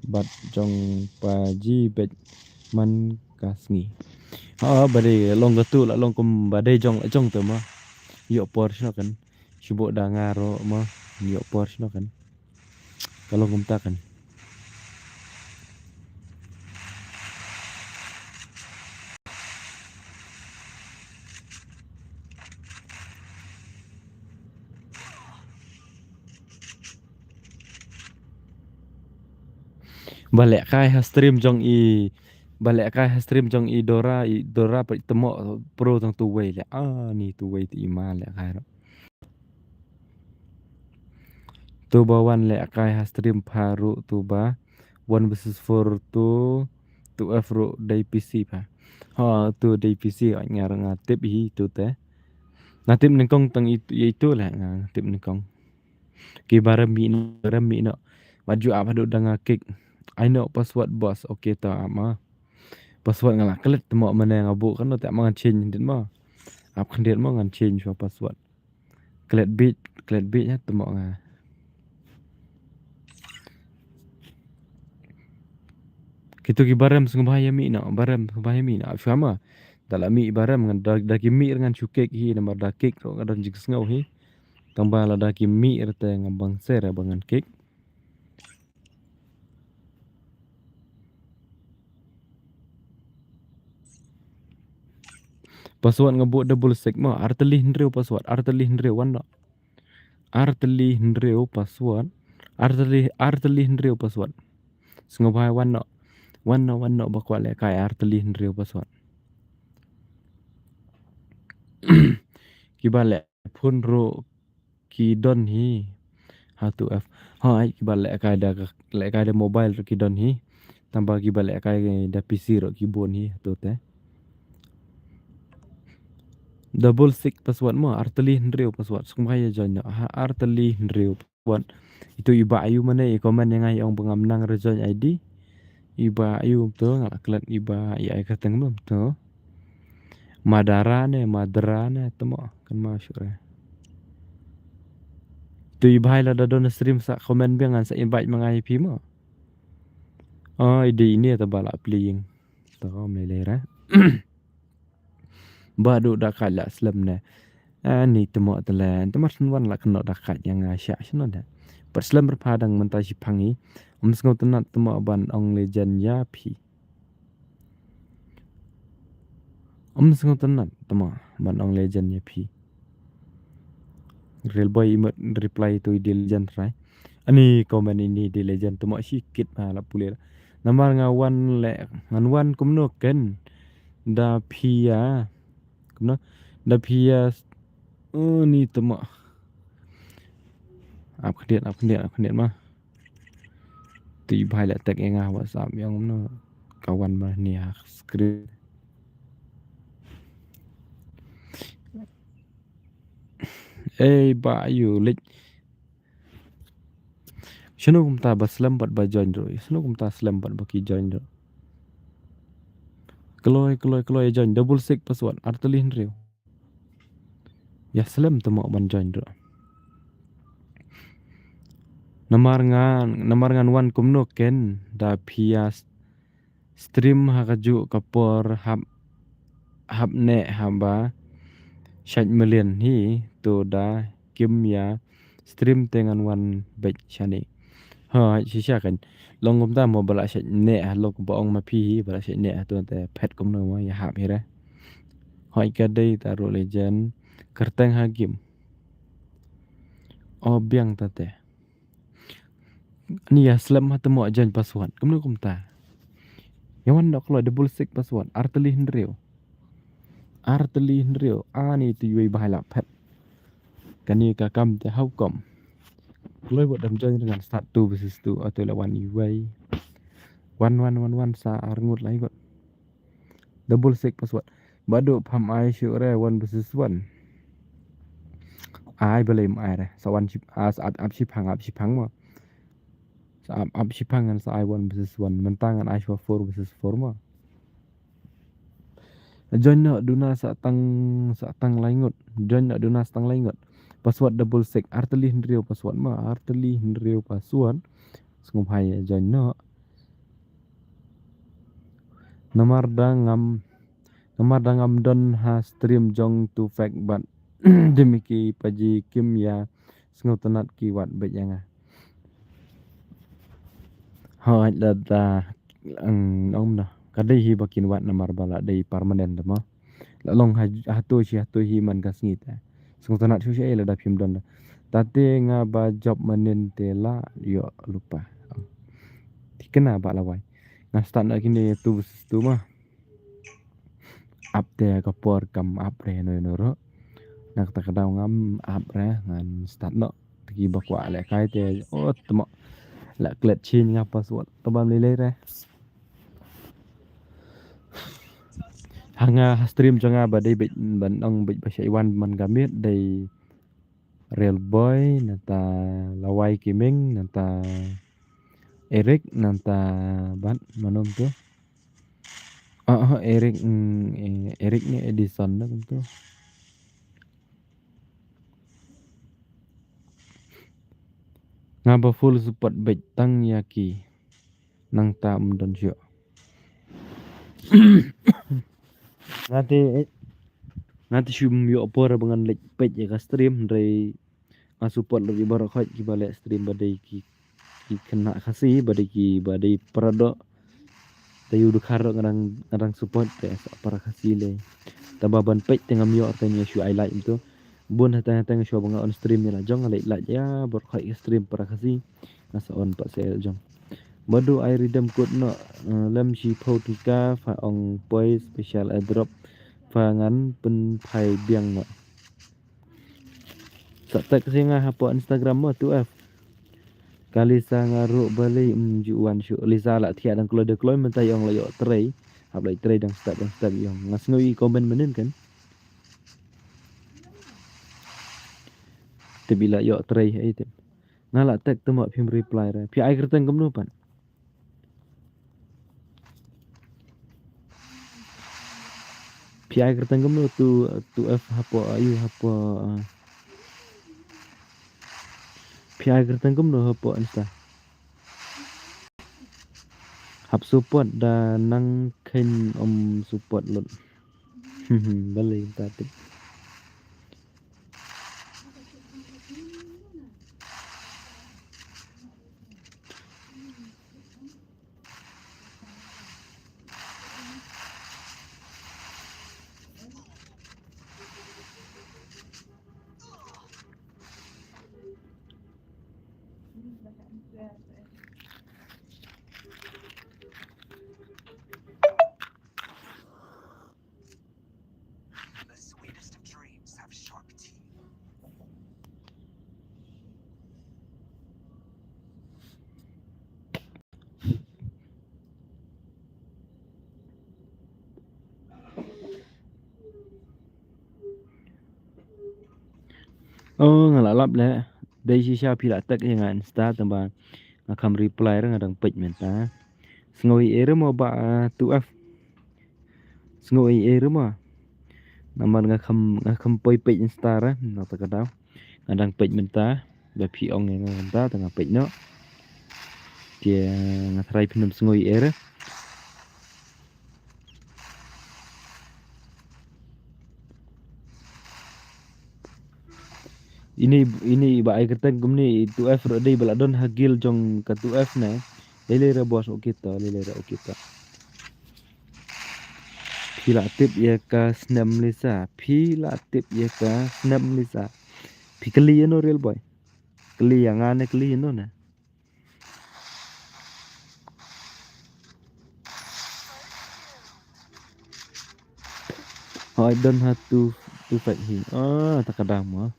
bad jong pa ji beit man ka sngi. Ha ba dei long ka tu la long kum ba dei jong la jong tu ma. Ïoh por shno kan. Shu bok da nga ro ma. Ïoh por shno kan. Ka long kumta kan. Ba leh kai ha stream jong i, ba leh kai ha stream jong i Dora, i Dora pa i temo pro tang tu wei leh. Ah, ni tu wei ti i ma leh kai ro. Tu ba wan leh kai ha stream pha ruh tu ba one versus four tu, tu F ruh dei P C pha. Ha, tu dei P C nga nga tip hi tu te. Nga tip nyngkong tang i, i tu leh nga tip nyngkong. Ki ba rem mi no, rem mi no. Wat ju ap haduh da nga kick. I know password boss. Okay ta ama. Password nga la klet temo mane nga bu kan no te ama ngan change dit mo. Ap kan dit mo ngan change password. Klet bit, klet bit nya temo nga. Kitu ki ba rem sngewbha ïa mih noh, ba rem sngewbha ïa mih noh. Ap shuwa ma. Da la mih ba rem ngan da, da ki mih ngan shu kick hi namar da kick ro ngan don jingsngew hi. Tang ba lada ki mih re te ngam bang shisha ba ngan kick. Password nga buh double six mo, artylli hynriew password, artylli hynriew wan noh. Artylli hynriew password, artylli, artylli hynriew password. Sngewbha wan noh, wan noh, wan noh ba kwah lehkai artylli hynriew password. Kiba leh phone ruh ki don hi. Hato F. Hooid, kiba lehkai da, lehkai da mobile ruh ki don hi. Tang ba kiba lehkai da P C ruh ki bun hi hato te. Double six password mo, artylli hynriew password. Sngewbha ïa join noh. Ha, artylli hynriew password. Ito i Bah Ayu mane i comment ïa nga, i ong ba ngam nang re join I D. I Bah Ayu to, nga la klet i Bah, i ai kyrteng mo to. Madara ne, Madara ne, to mo, kan ma sure. To i Bah, lada don stream sa comment biang, ngan sa invite ma nga ïa phi mo. Oh, i dei ine to ba la playing. To, me le ra. Ba duk da kait la slem ne. Ani te mo te le, te mar shen wan la kynnoh da kait ïa nga sha shen ne. Pat slem re pha dang mynta shiphang i. Ym sngewtynnat te mo ban ong legend ïa phi. Ym sngewtynnat te mo ban ong legend ïa phi. Real boy i mut reply to i dei legend trai. Ani comment ini dei legend te mo shi kit ma la pule. Namar nga wan le, ngan wan kumno ken. Da phi ïa. Kumno? Da phi ïa. Oh, ni te mo. Ap khyndiat, ap khyndiat, ap khyndiat ma. Ti Bah la tag ïa nga WhatsApp ïa nga kumno. Ka wan ma ni ha screen. Ei, Bah Ayu, leit. Shano kumta ba slem bad ba join ruh. Shano kumta slem bad ba ki join ruh. Kloi, kloi, kloi join. Double six password. Artylli hynriew. Ïa slem te mo ban join ruh. Namar ngan, namar ngan wan kumno ken da phi ïa s-, stream ha kajuh ka por hap, hap ne haba shait mlien hi to da kim ïa stream te ngan wan beit shane. Ha, shisha kan. Long kumta mo ba la shait ne ha lok ba ong ma phi hi, ba la shait ne ha to te phet kumno mo ïa hap hi re. Hoi ka dei ta ruh legend. Kyrteng ha game. O biang ta te. Ni ïa slem ha te mo join password. Kumno kumta. Ïa wan dok lo double six password. Artylli hynriew. Artylli hynriew. Ani te iwei Bah la phet. Kane ka kam te how come. Kloi bad dam join ngan start two versus two. Ato la wan iwei. Wan, wan, wan, wan sa ar ngut lai kot. Double six password. Ba duk pham ai shu re one versus one. Ai balei ym ai re. Sa wan ship, ah, sa ap, ap shiphang, ap shiphang mo. Sa ap, ap shiphang ngan sa ai one versus one. Mynta ngan ai shu four versus four mo. Join noh duna sa tang, sa tang lai ngut. Join noh duna sa tang lai ngut. Password double six. Artylli hynriew password mo. Artylli hynriew password. Sngewbha ïa join noh. Namar da ngam, namar da ngam don ha stream jong tu fek bad demi ki paji kim ïa sngewtynnat ki wad beit ïa nga. Hooid da da, ang, ong da. Ka dei hi ba kin wad namar ba la dei permanent da mo. La long ha, hato shi hato hi man ka sngi te. Sngewtynnat shu shi ei lada phim don da. Tate nga ba job manin te la ïoh lypa. Thikna ba la wai. Nga start na kine tu bus tu ma. Ap te ka por kam ap re no no ro. Na kata ka daw ngam ap re ngan start no. Te ki ba kwah lehkai te, oh, te mo. La klet chin nga password. Te bam lei lei re. Ha nga ha stream jong nga ba dei beit ban ong beit ba shai wan man ka miet dei Real Boy, nangta Lawai Kiming, nangta Eric, nangta bad mano tu. Ah, ah, Eric, mm, eh, Eric ne Edison da tu. Nga ba full support beit tang ïa ki. Nangta ym don shuh. Nga te, nga te shum ïoh por ba ngan leit peit ïa ka stream hynrei nga support lut ïa baroh khoit kiba leh stream ba dei ki, ki khynnah Khasi, ba dei kiba dei para doh. Te ïa u dkhar ruh nga dang, nga dang support te sa para Khasi lei. Te ba ban peit te ngam ïoh te nga shu ai like mynta. Bun hangta hangta nga shu ba nga on stream ïa la jong nga leh like ïa baroh khoit ki stream para Khasi. Nga sa on pat sa ïa la jong. Badu ai redeem code noh, eh, lem shiphew tyngka pha ong poi special airdrop pha ngan pynphai biang noh. Sa text ïa nga hapoh Instagram mo tu F. Ka Lisa nga ruh balei ym ju wan shuh. Lisa la thiah dang kloi da kloi mynta ïong la ïoh trei. Hap la trei dang step dang step ïong. Nga sngew i comment mynnin kan. Tip i la ïoh trei ai tip. Nga la text te mo phim reply re. Phi ai kyrteng kumno pat? Phi ai kyrteng kumno tu, tu F hapoh, ayu hapoh, ah. Phi ai kyrteng kumno hapoh Insta? Hap support da nang khein ym support lut. Balei ta tip. The sweetest of dreams have shark teeth. Oh, nga la lap leh. Dei shisha phi la text ïa nga Insta tang ba nga kham reply re nga dang peit mynta. Sngew ei ei re mo ba, ah, tu F. Sngew ei ei re mo. Namar nga kham, nga kham poi peit Insta re, na ta ka daw. Nga dang peit mynta, ba phi ong ïa nga mynta, ta nga peit noh. Te nga tharai phin ym sngew ei ei re. Ini, ini ba ai kyrteng kumne, tu F ruh dei ba la don ha guild jong ka tu F ne. Lei lei re boss, okay to, lei lei re okay to. Phi la tip ïa ka snem Lisa, phi la tip ïa ka snem Lisa. Phi kylli ïa no real boy. Kylli ïa nga ne kylli ïa no ne. Hoi don ha tu, tu fight hi. Ah, ta ka dang mo.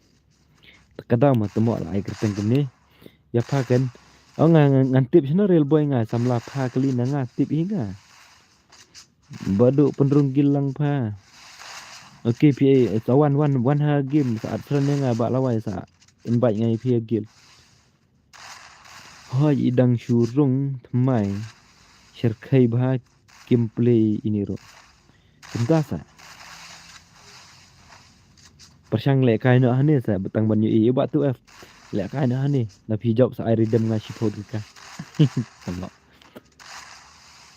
Ta ka dang mo te mo la ai kyrteng kumne. Ïa pha kan. Oh nga, nga, ngan tip shano real boy nga samla pha kylli na nga tip hi nga. Badu pynrung gil lang pha. Okay phi ai sa wan wan wan ha game sa add friend ïa nga ba lawai sa invite nga ïa phi ha guild. Hoi i dang shu rung thymmai. Syrkhei bha kim play ini ruh. Kumta sa. Pyrshang leh kai noh hane sa tang ban ïohi ba tu F. Leh kai noh hane. Na phi jop sa ai redeem nga shiphew tyngka. Tang noh.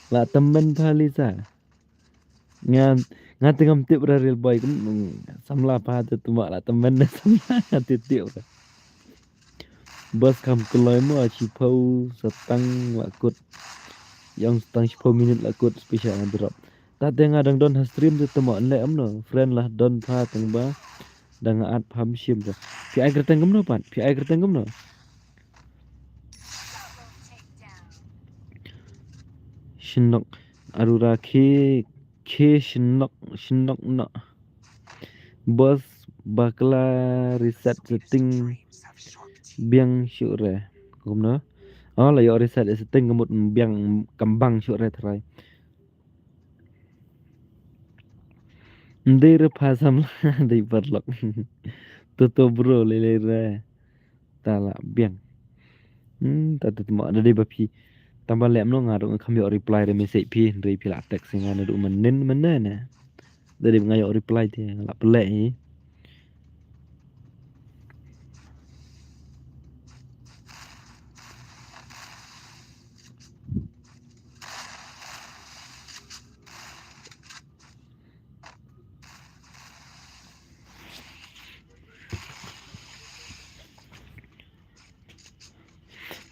La tymmen pha Lisa. Nga, nga te ngam tip re real boy kum, mm, samla pha te tuma la tymmen samla nga te tip re. Bas kham kloi mo shiphew satang la kut. Ïong satang shiphew minit la kut special drop. Ta te nga dang don ha stream te tuma leh amno. Friend lah don pha tang ba. Dang nga at pha mshim te. Phi ai kyrteng kumno pat? Phi ai kyrteng kumno? Shnok Arura khi, khi shnok, shnok no. Boss bakla reset setting biang shuh re. Kumno? Oh, la ïoh reset setting ka mut biang kambang shuh re trai. Ndei re pha samla dei parlok. Toto bro lei lei re. Ta la biang. Hmm, ta tu ma da dei ba phi. Tang ba lem no nga ruh nga kham ïoh reply re message phi, hynrei phi la text nga naduh mynnin mynne ne. Da dei ba nga ïoh reply te nga la pynleh hi.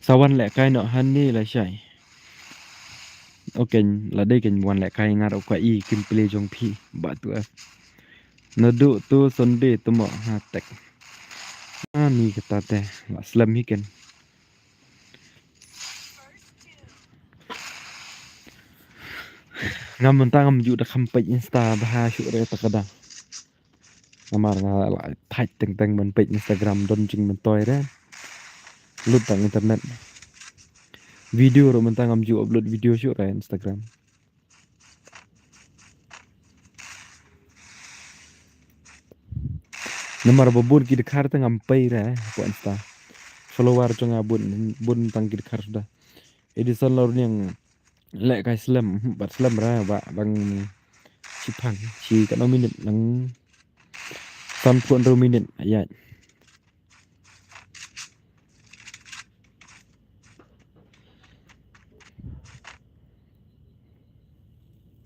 Sa wan lehkai noh hangne lashai. Okay, la dei kein wan lehkai, nga ruh kwah i gameplay jong phi Bah Tuh F. Naduh tu Sunday te mo ha tek. Ani kata te la slem hi kein. Nga mynta ngam ju da kham peit Insta bha shuh re ta ka dang. Namar nga la thait teng teng ban peit Instagram don jingmyntoi re. Lut tang internet. Video ruh mynta ngam ju upload video shuh re Instagram. Namar ba bun ki dkhar te ngam pei re hapoh Insta. Follower jong nga bun, bun tang ki dkhar suda. Edison Laurniang lehkai slem, hmm, bad slem re ba dang shiphang, shi katno minit, dang sanphew hynriew minit, ïa.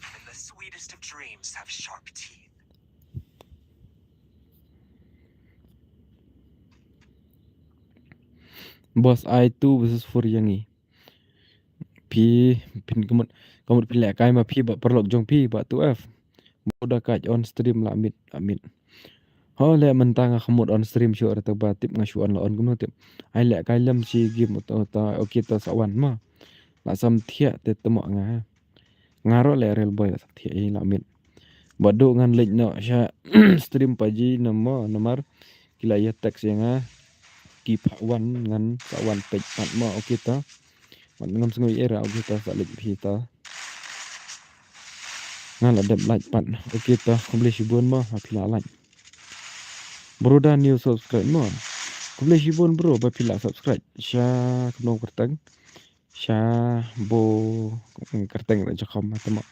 And the sweetest of dreams have sharp teeth. Boss, ai two versus four ïa ngi. Phi, phin ka mut, ka mut phi lehkai ma phi Bah, paralok jong phi Bah Tuh F. Ba u da kat on stream la miet, la miet. Ho leh mynta nga kham mut on stream shuh re te ba tip nga shu on la on kumno tip. Ai lehkai lem shi game uta, uta, okay ta sa wan mo. La sam thiah te te mo nga. Nga ruh leh Real Boy la sam thiah i la miet. Ba duh ngan leit noh sha stream pa ji na mo, namar ki la ïa text ïa nga. Ki phah wan ngan sa wan peit pat mo, okay ta. Wan ngam sngew ïa ra, okay ta sa leit phi ta. Nga la dep like pat, okay ta, khublei shibun mo ba phi la like. Bro da new subscribe mo. Khublei shibun bro ba phi la subscribe. Sha Khnong Kyrteng. Sha Bo, mm, Kyrteng re jakhom ma te mo.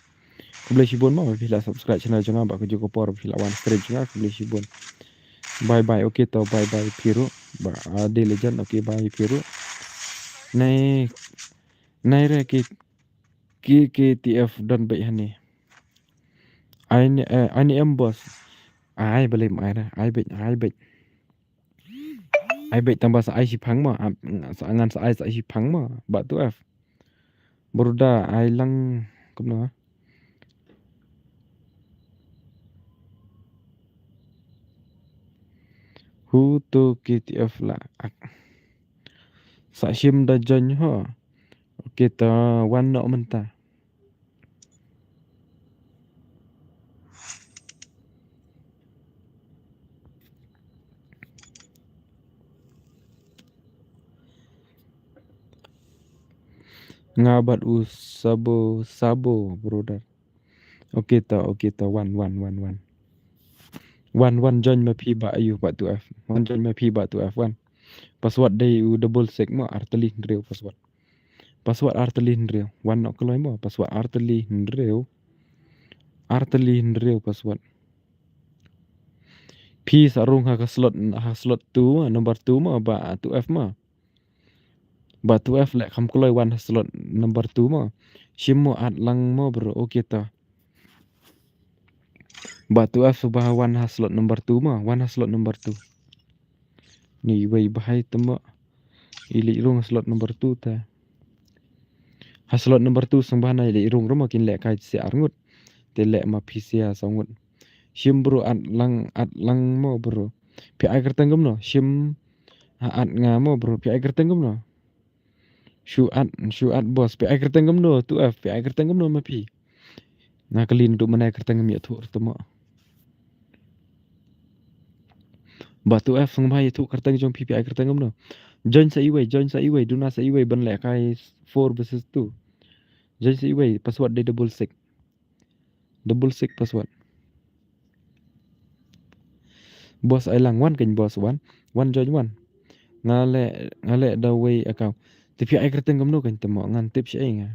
Khublei shibun mo ba phi la subscribe channel jong nga ba ka juk ka por ba phi la wan stream jong nga, khublei shibun. Bye bye, okay to, bye bye phi ruh. Ba, ah, The Legend, okay bye phi ruh. Nai, nai re ki, ki, ki T F don beit hangne. Ai ni, eh, ai ni em boss. Ai balei ma ai re, ai beit, ai beit. Ai beit tang ba sa ai shiphang mo, ap, sa ngan sa ai sa ai shiphang mo, Bah Tuh F. Bro da ai lang kumno. Hu to K T F la ak. Sa shim da join ho. Okay ta wan noh mynta. Nga bad u Sabo, Sabo, brother. Okay ta, okay ta, wan, wan, wan, wan. Wan, wan, join ma phi Bah, ayu, Bah Tuh F. Wan, join ma phi Bah Tuh F, wan. Password dei u double six mo, artylli hynriew password. Password artylli hynriew. Wan noh kloi mo, password artylli hynriew. Artylli hynriew password. Phi sa rung ha ka slot, ha slot two mo, number two mo, Bah Tuh F mo. Bah Tuh F leh kham kloi wan ha slot number two mo. Shim mo at lang mo bro, okay ta. Bah Tuh F sngewbha wan ha slot number two mo, wan ha slot number two. Ni wei bha i te mo. I leit rung ha slot number two ta. Ha slot number two sngewbha na i leit rung ruh mo kin lehkai shi ar ngut. Te leh ma phi shi saw ngut. Shim bro at lang, at lang mo bro. Phi ai kyrteng kumno? Shim ha at nga mo bro. Phi ai kyrteng kumno? Shu at, shu at boss. Phi ai kyrteng kumno? Tuh F, phi ai kyrteng kumno ma phi? Nga kylli naduh mynne kyrteng ngam ïathuh ruh te mo. Bah Tuh F sngewbha ïathuh kyrteng jong phi, phi ai kyrteng kumno? Join sa iwei, join sa iwei, duna sa iwei ban lehkai four versus two. Join sa iwei, password dei double six. Double six password. Boss ai lang wan kein boss wan. Wan join wan. Nga leh, nga leh da wei account. Te phi ai kyrteng kumno kein te mo ngan tip shaei nga.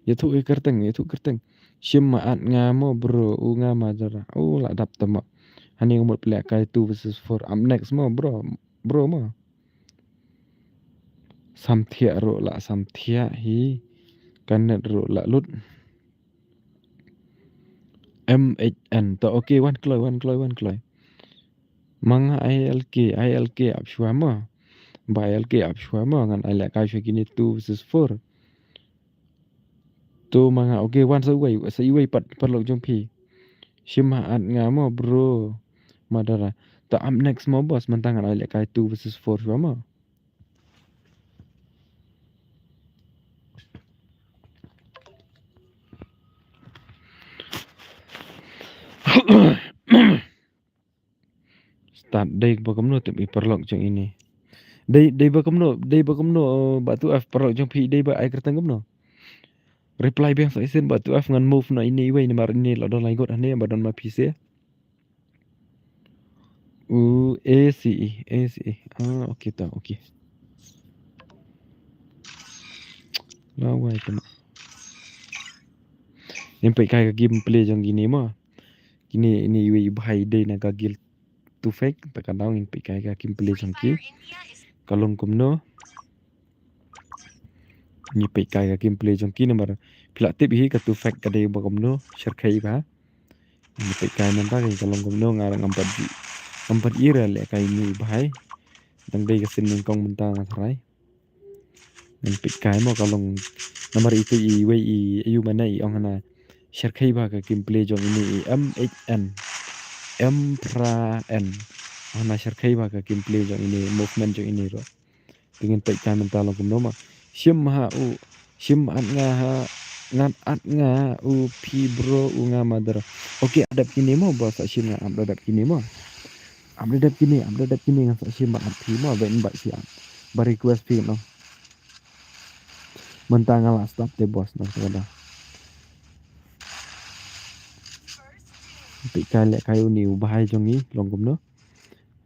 Ïathuh ïa kyrteng, ïathuh kyrteng. Shim ma at nga mo bro, u nga ma jara. U la dap te mo. Hani nga mut lehkai two versus four. Up next mo bro. Bro mo. Samthiah ruh la samthiah hi. Kanet ruh la lut. M H N. To okay, wan kloi, wan kloi, wan kloi. Manga I L K, I L K ap shwa mo. Ba ai lehkai ap shuwa mo, ngan ai lehkai shuwa kine two versus four. To ma nga, okay, wan sa iwei, sa iwei pat paralok jong phi. Shim ha at nga mo, bro. Madara. To up next mo, boss, mynta ngan ai lehkai two versus four shuwa mo. Start dei ba kumno tip i paralok jong ine. Dei, dei ba kumno, dei ba kumno, eh, Bah Two F, paralok jong phi dei ba ai kyrteng kumno. Reply biang sa shisien Bah Two F, ngan move noh ine iwei namar ine la don lai ngut hangne ba don ma phi seh. U A C E, A C E. Ah, okay ta, okay. Lawei te mo. Ngin peit kai ka gameplay jong kine mo. Kine, ine iwei i bhai dei na ka guild Tufek, ta ka daw ngin peit kai ka gameplay jong ki. Ka long kumno. Ngi peit kai ka gameplay jong ki namar phi la tip hi ka Tufek ka dei ba kumno, shyrkhei bha. Ngi peit kai mynta ka long kumno, nga ngam pat ju, ngam pat i re lehkai ine i bhai. Dang dei ka sien nyngkong mynta nga tharai. Ngan peit kai mo ka long namar itu iwei i, ayu mane i ong hana shyrkhei bha ka gameplay jong ine i M H N. M phra N. Ong hana shyrkhei bha ka gameplay jong ine, movement jong ine ruh. Te ngin peit kai mynta long kumno mo. Shim ha u, shim at nga ha, ngan at nga u phi bro u nga madara. Okay, ap dep kine mo, boss, sa shim nga ap dep kine mo. Ap dep kine, ap dep kine ngan sa shim ba at phi mo, ba in ba shi at. Ba request phi no. Mynta nga la start te boss na ka da. Peit kai lehkai une u bhai jong ngi long kumno.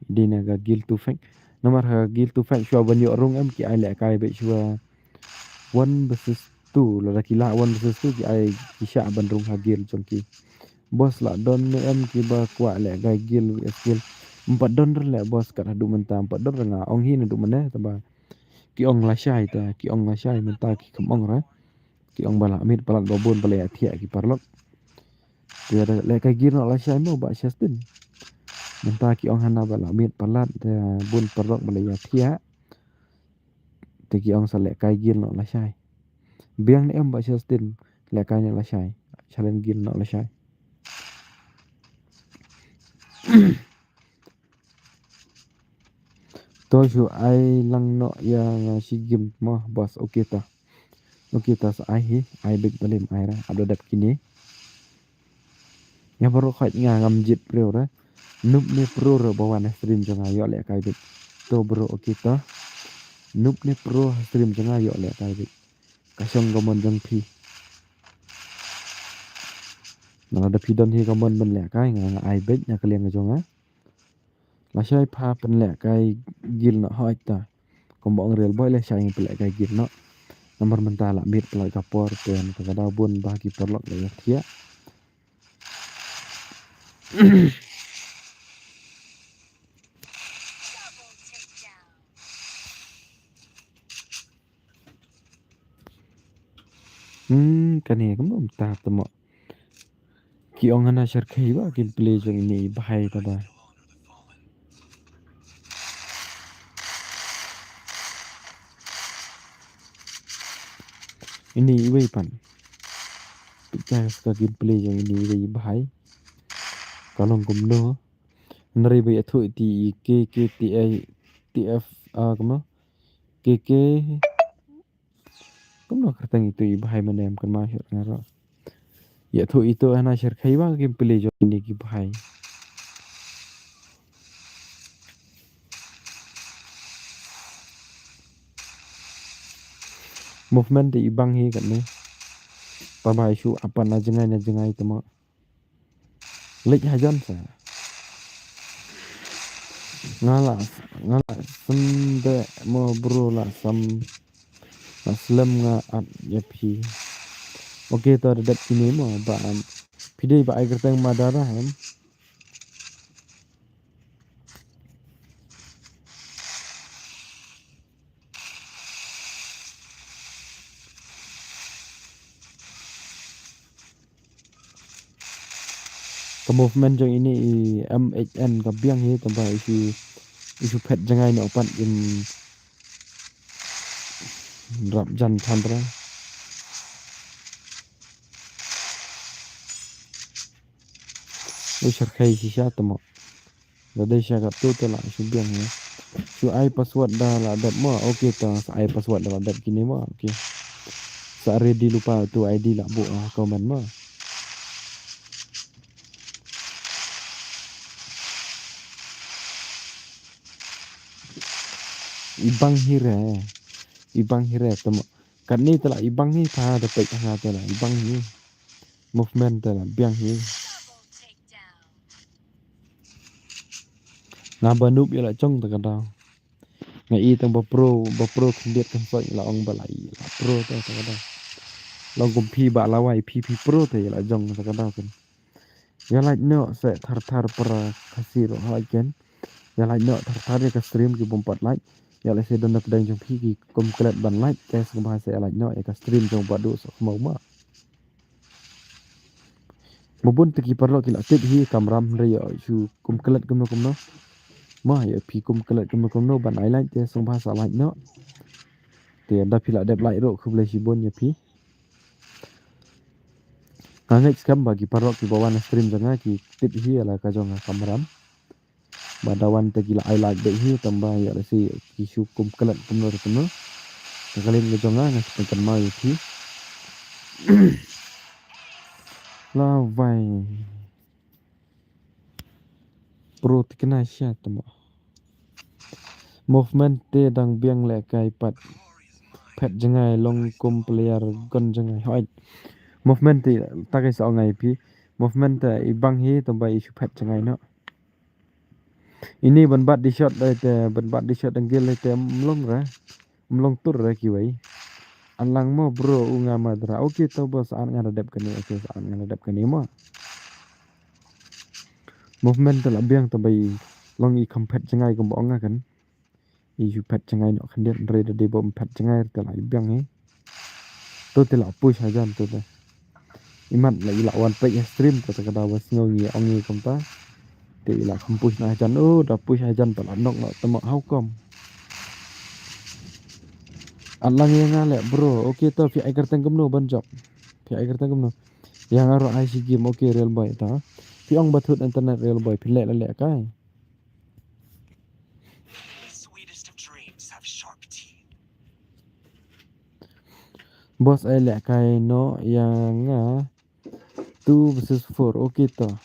Dei na ka guild Tufek. Namar ha ka guild Tufek shuwa ban ïoh rung em ki ai lehkai beit shuwa one versus two, lada ki lah one versus two ki ai ki shah ban rung ha guild jong ki. Boss, lah don ne em kiba kwah lehkai guild V S guild. Ym pat don re leh boss, kat haduh mynta ym pat don re, nga ong hi naduh mynne, tangba ki ong lashai ta, ki ong lashai mynta ki kham ong re. Ki ong ba lah miet palat ba bun ba la ïa thiah ki paralok. Te lada lehkai guild noh lashai mo Bah Justin. Mynta ki ong hana ba lah miet palat, te bun paralok ba la ïa thiah. Te ki ong sa lehkai guild noh lashai. Biang ne em Bah Justin, lehkai noh lashai. Challenge guild noh lashai. To shu ai lang noh ïa nga shi game mo boss, okay ta. Okay ta, sa ai hi, ai beit ba lem ai ra, ap dep kine. Ïa baroh khoit nga ngam jied briew re. Noob ne pro re ba wan ha stream jong nga ïoh lehkai beit. To bro, okay ta. Noob ne pro ha stream jong nga ïoh lehkai beit. Ka shong ka mon jong phi. Lada phi don hi ka mon ban lehkai nga, nga ai beit na ka liang jong nga. Lashai pha pynlehkai guild noh hoi ta. Kumba ong Real Boy lashai ngi pynlehkai guild noh. Namar mynta lah miet palat ka por te ka daw bun ba ki paralok la ïa thiah. Hmm, kane kam dum ta tamo. Ki ong hana shyrkhei ba gameplay jong ine i bhai ta ba. Ine iwei pan. Peit ka gameplay jong ine iwei i bhai. Ka long kumno. Nari ba ïathuh iti i K K T I T F A kumno. K K Kumno kyrteng itu i bhai mane em kan ma shur ngaro. Ïathuh itu hana shyrkhei ba gameplay jong ine ki bhai. Movement te i bang hi katne. Taba i shu apan na jngai na jngai tamo. Leit hajan sa. Nga la, nga la sende mo bro la sam. La slem nga at ïa phi. Okay, to da dep kine mo ba am. Phi dei ba ai kyrteng Madara em. Ka movement jong ine i M H N ka biang hi, tangba i shu, i shu phet jngai noh pat, im, Rap jan than re. U shyrkhei shisha te mo. Da dei sha katto te la shu biang ne. Shu ai password da la dep mo. Okay, ta sa ai password da la dep kine mo. Okay. Sa ready lypa tu I D la buh ha comment mo. I bang hi re. I bang hi re te mo. Katne te la i bang hi, pha da peit ha nga te la i bang hi. Movement te la biang hi. Nga ba noob ïa la jong te ka daw. Nga i tang ba pro, ba pro khyndiat kan soi la ong ba la i la pro te te ka daw. Long kum phi ba la wai phi phi pro te ïa la jong te ka daw kan. Ïa like noh se thar thar para Khasi ruh ha ken. Ïa like noh thar thar ïa ka stream ki bym pat like. Ïa lehse don na pdeng jong phi ki kum klet ban like te sngewbha se ïa like noh ïa ka stream jong ba du sa khmau ma. Ba bun te ki paralok ki la tip hi Kamram re ïa shu kum klet kumno kumno. Ma ïa phi kum klet kumno kumno ban ai like te sngewbha sa like noh. Te da phi la dep like ruh khublei shibun ïa phi. Nga ngeit skhem ba ki paralok ki ba wan stream jong nga ki tip hi ïa la ka jong nga Kamram. Ba da wan te ki la ai like beit hi tang ba ïa lehse ki shu kum klet kumno kumno. Te ka lin ka jong nga nga shu pynkynmaw ïa phi. La wai. Pro tikna sha te mo. Movement te dang biang lehkai pat. Phet jngai long kum player gon jngai hoi. Movement te ta kai sa ong ai phi. Movement te i bang hi tang ba i shu phet jngai noh. Ini ban bat di shot dei te, ban bat di shot dang gil dei te mlong re. Mlong tur re kiwei. An lang mo bro u nga madra. Okay to boss an nga da dep kane, okay an nga da dep kane mo. Movement te la biang te bai long i kham phet jngai kum ba ong nga kan. I ju phet jngai noh khyndiat re da dei bym phet jngai te la i biang hi. To te la push hajan to te. Imat la i la wan peit ha stream to te ka da ba sngew ngi ong ngi kumta. Te i la kham push na hajan o da push hajan pa la nok nok te mo how come. At lang ïa nga leh bro. Okay to phi ai kyrteng kumno ban jop. Phi ai kyrteng kumno. Ïa nga ruh ai shi game okay real boy ta. Phi ong ba thut internet real boy phi leh la leh kai. Boss ai leh kai noh ïa nga two versus four. Okay to.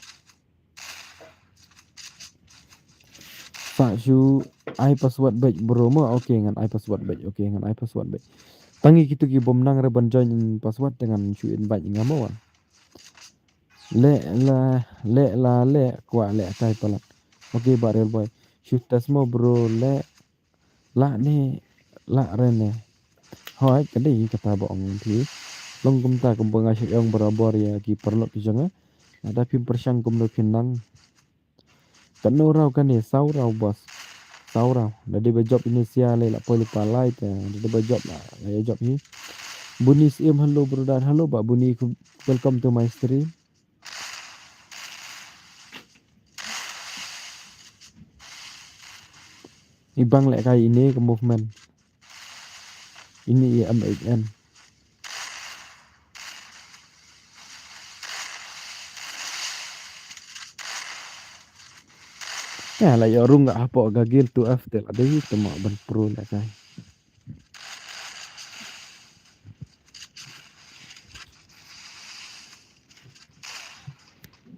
Sa shu ai password beit bro mo. Okay ngan ai password beit. Okay ngan ai password beit. Tangi kitu ki bym nang re ban join password te ngan shu invite nga mo. Leh la leh la leh kwah leh kai palat. Okay ba real boy. Shu test mo bro leh la ne la re ne. Hoi ka dei kata ba ong phi. Long kumta kum ba nga shu ong barabor ïa ki paralok ki jong nga. Lada phim pyrshang kumno phin nang. Kano raw kane saw raw boss. Saw raw. Da dei ba jop ini sia le la poi lypa lai te. Da dei ba jop la la ïa jop hi. Buni Sim hello brother hello ba Buni welcome to my stream. I bang leh kai ini ka movement. Ini i M H N. Ya la ïoh rung ka hapoh ka gil tu F te la dei te mo ban pro leh kai.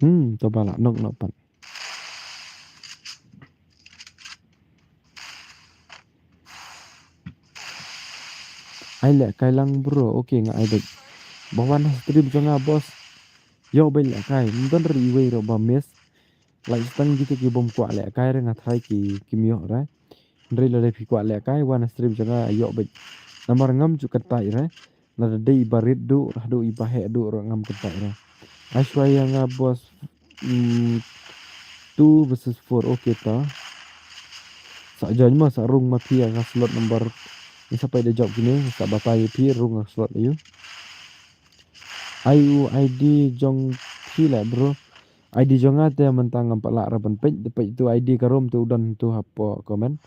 Hmm, to ba la nok nok pan. Ai leh kai lang bro, okay nga ai beit. Ba wan ha stream jong nga boss. Ïoh beit leh kai, ym don re iwei ruh ba miss. Like tang kitu ki bym kwah leh kai re nga tharai ki kim ïoh re. Hynrei lada phi kwah leh kai wan ha stream jong nga ïoh beit. Namar ngam ju kyntait re. Lada dei i ba rit duh, haduh i ba heh duh ruh ngam kyntait re. Ai shuwa ïa nga boss, mm, two versus four, okay ta. Sa join ma sa rung ma phi ïa ka slot number. Ni sa peit da jop kine, sa batai ïa phi rung ka slot aïu. Ai u I D jong phi leh bro. I D jong nga te mynta ngam pat lah re ban peit, te peit tu I D ka rum tu u don tu hapoh comment.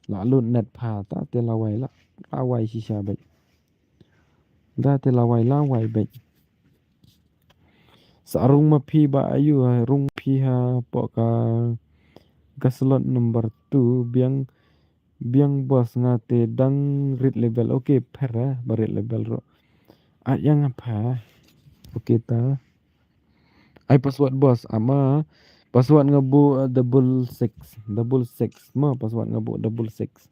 La lut net pha ta te la wai la, la wai shisha beit. Da te lawai lawai bek. Sa rung ma phi ba ayu ha rung phi ha po ka ka slot number two biang biang boss nga te dang rit level. Okay, pher ha ba rit level ro. At yang apa? Okay ta. Ai password boss ama password nga bu uh, double six double six ma password nga bu double six.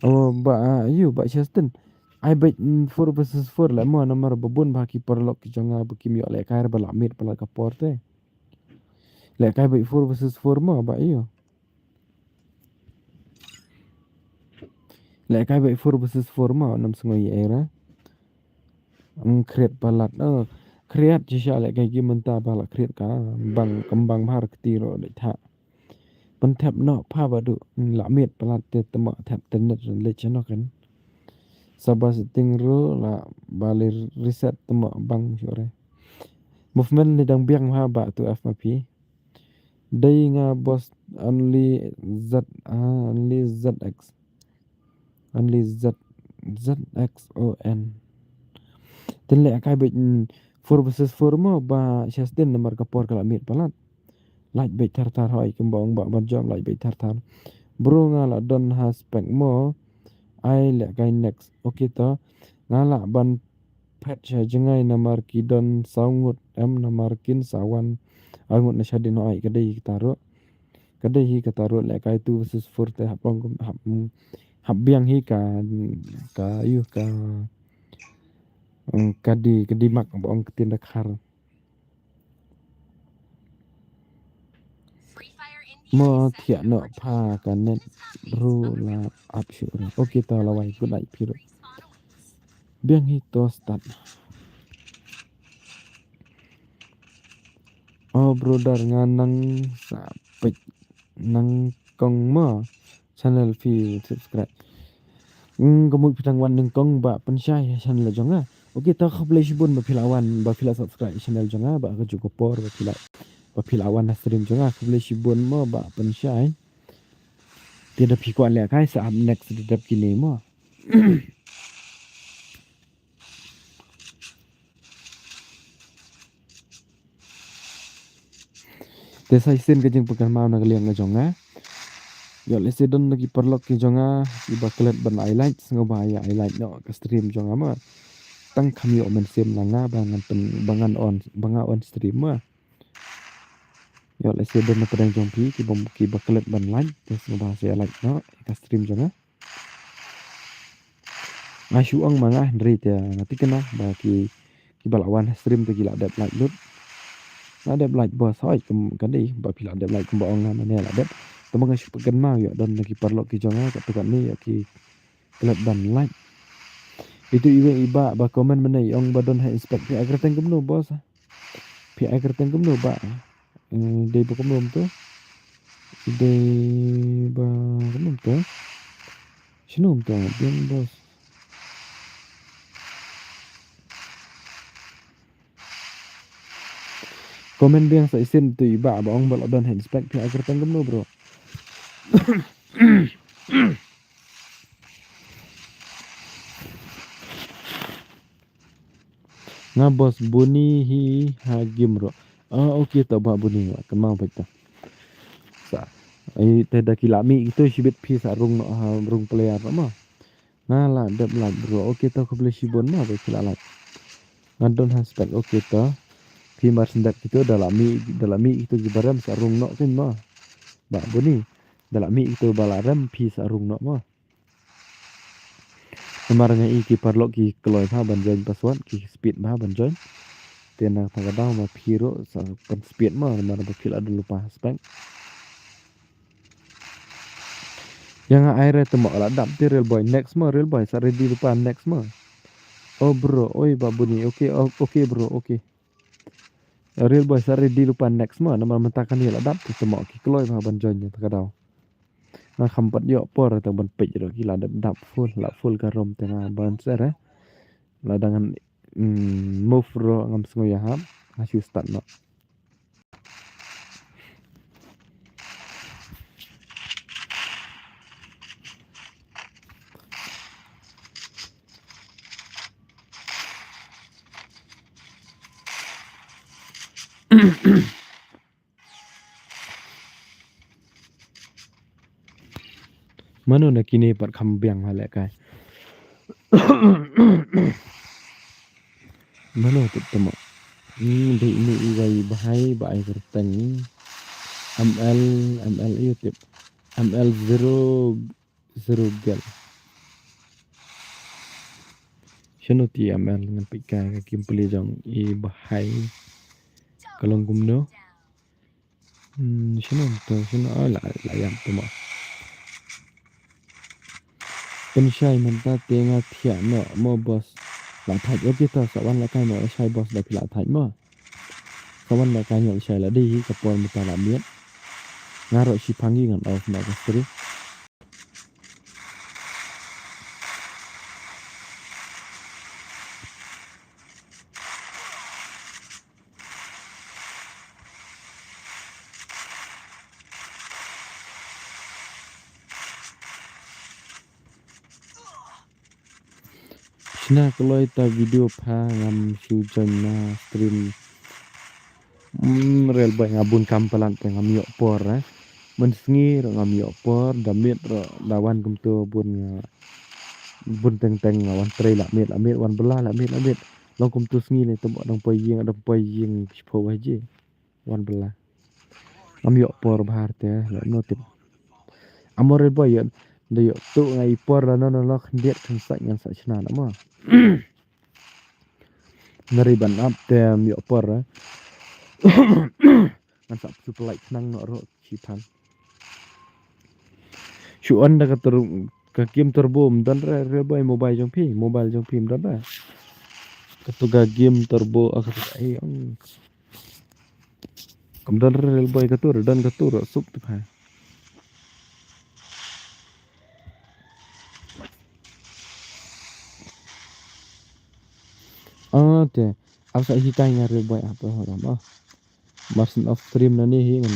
Oh ba uh, you ba Justin. Ai bet four versus four le ma namar ba bun ba ki paralok ki jong nga ba kim ïoh le kai ba la mit pala ka por te. Le kai bet four versus four ma ba you. Le kai bet four versus four ma nam sngoi era. Ang create palat. Oh, create shisha le kai ki mynta ba la create ka bang kembang bhar kti ro de tha. Pynthep noh pha ba du la miet palat te tama thep te net ren leit sha noh kan. Sa ba setting ru la ba le reset tama bang shu re. Movement ni dang biang ha ba tu F ma phi. Dei nga boss only Z ah, only Z X. Only Z Z X O N. Tin le akai bit four versus four mo ba Justin namar ka por ka la miet palat. Like beit thar thar hoi kumba ong ba ban jom like beit thar thar. Bro nga la don ha spec mo. Ai le kai next. Okay to. Nga la ban phet sha jngai namar ki don saw ngut em namar kin sawan. Ai ngut na shadin hoi ka dei ka taro. Ka dei hi ka taro le kai two versus four te hap ong hap hap biang hi ka ka yu ka ka di ka di mak ba ong ka tin da khar. Mo thiah noh pha ka net ru la ap shu ru. Okay to la wai good night phi ru. Biang hi to start. Oh brother nga nang sa pek nang kong mo. Channel phi subscribe. Ngam mut phi tang wan nyngkong ba pynshai channel jong nga. Okay to khublei shibun ba phi la wan ba phi la subscribe channel jong nga ba ka juk ka por ba phi la ba phi la wan na stream jong nga khublei shibun mo ba pynshai. Te da phi kwah leh kai sa up next da dep kine mo. Te sa shisien ka jingpynkynmaw na ka liang ka jong nga. Ïoh lehse don na ki paralok ki jong nga kiba klet ban ai like sngewbha ïa ai like noh ka stream jong nga ma. Tang kham ïoh mynsiem na nga ba ngan pyn ba ngan on ba nga on stream ma. Ïoh lehse don na pdeng jong phi kiba kiba klet ban like te sngewbha sa ïa like noh ka stream jong nga. Nga shu ong ma nga hynrei te nga thikna ba ki kiba la wan ha stream te ki la dep like lut. La dep like ba soi kum ka dei ba phi la dep like kumba ong nga mane la dep. Te ma nga shu pynkynmaw ïa don na ki paralok ki jong nga katto katne ïa ki klet ban like. Itu iwei i ba ba comment mane i ong ba don ha inspect phi ai kyrteng kumno boss. Phi ai kyrteng kumno ba. Eh, dei ba kumno to. Dei ba kumno to. Shano to biang boss. Comment biang sa shisien to i ba ba ong ba la don ha inspect phi ai kyrteng kumno bro. Nga boss buni hi ha game ro. Ah, okay to ba buni wa kynmaw bha to. Sa ai te da ki la mih kito shibit phi sa rung no ha rung player ma. Nga la dep like bro. Okay to khublei shibun ma ba ki la like. Nga don ha spec okay to. Phi mar sendap kito da la mih da la mih kito ki barem sa rung no kin ma. Ba buni da la mih kito ba la rem phi sa rung no ma. Namar nga i ki paralok ki kloi bha ban join password ki speed bha ban join. Te na ta ka daw ma phi ro sa pan speed ma namar ba phi la dulu pa spec. Yang ai re te ma la dap te real boy next ma real boy sa ready lupa next ma. Oh bro, oi ba buni. Okay, oh, okay bro, okay. Real boy sa ready lupa next ma namar mynta kane la dap te ma ki kloi ma ban join ta ka daw. Nga kham pat ïoh por te ban peit ro ki la dap dap full la full ka rom te nga ban ser eh. La dang mm, move ro ngam sngew ïa hap. Nga shu start no. Mano na kine pat kham biang ha lehkai. Mano tip tamo. Hmm, dei ini iwei bahai ba ai kyrteng. M L, M L ïa tip. M L zero, zero gel. Shano ti M L ngan peit ka kim pule jong i bahai. Ka long kumno. Hmm, shano to, shano, oh, la, la ïam to mo. Pynshai mynta te nga thiah noh mo boss. La thait, okay to, sa wan la kai mo, shai boss da phi la thait mo. Sa wan la kai noh shai la dei hi ka por mynta la miet. Nga ruh shi phangi ngan off noh ka stream. Shna kloi ta video pha ngam shu join na stream. Hmm, Real Boy nga bun kam palat te ngam ïoh por eh. Mynsngi ruh ngam ïoh por, da miet ruh da wan kumto bun nga bun teng teng nga wan trei la miet, la miet, wan bylla la miet, la miet. Long kumto sngi ne temo dang poi ïing, dang poi ïing shiphew baje. Wan bylla. Ngam ïoh por bha te, la no tip. Amo Real Boy ïoh, da ïoh tu nga i por la no no no khyndiat khyndiat ngan sa shna na mo. Nari ban ap te ym ïoh por eh. Ngan sa psu pelai khnang noh ruh shi phan. Shu on da ka tur-, ka game turbo ym don re, Real Boy mobile jong phi, mobile jong phi ym don re. Ka tu ka game turbo, ah, ka tu ka, eh, ong. Kam don re Real Boy ka tur, don ka tur, sup tu pha. Ah, te. Ap sa hikai nga Real Boy apa ho ram ah. Marsen off stream na ni hi ngan,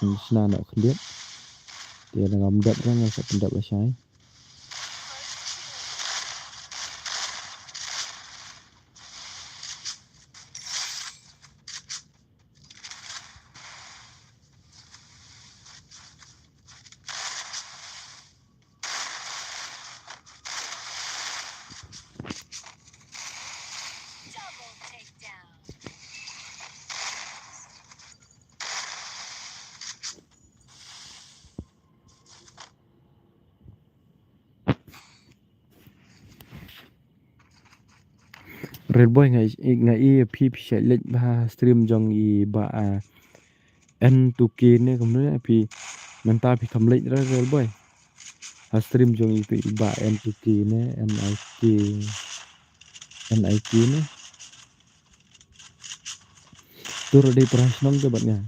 ngan shna noh khyndiat. Te da ngam dep ra ngan sa pyndep lashai. Real Boy nga i, nga i phi phi shait leit bha stream jong i ba, ah, N two K ne kumno ne phi mynta phi kham leit re Real Boy. Ha stream jong i phi ba N two K ne, N I K, N I K ne. Tur dei pra shnong te bad nga.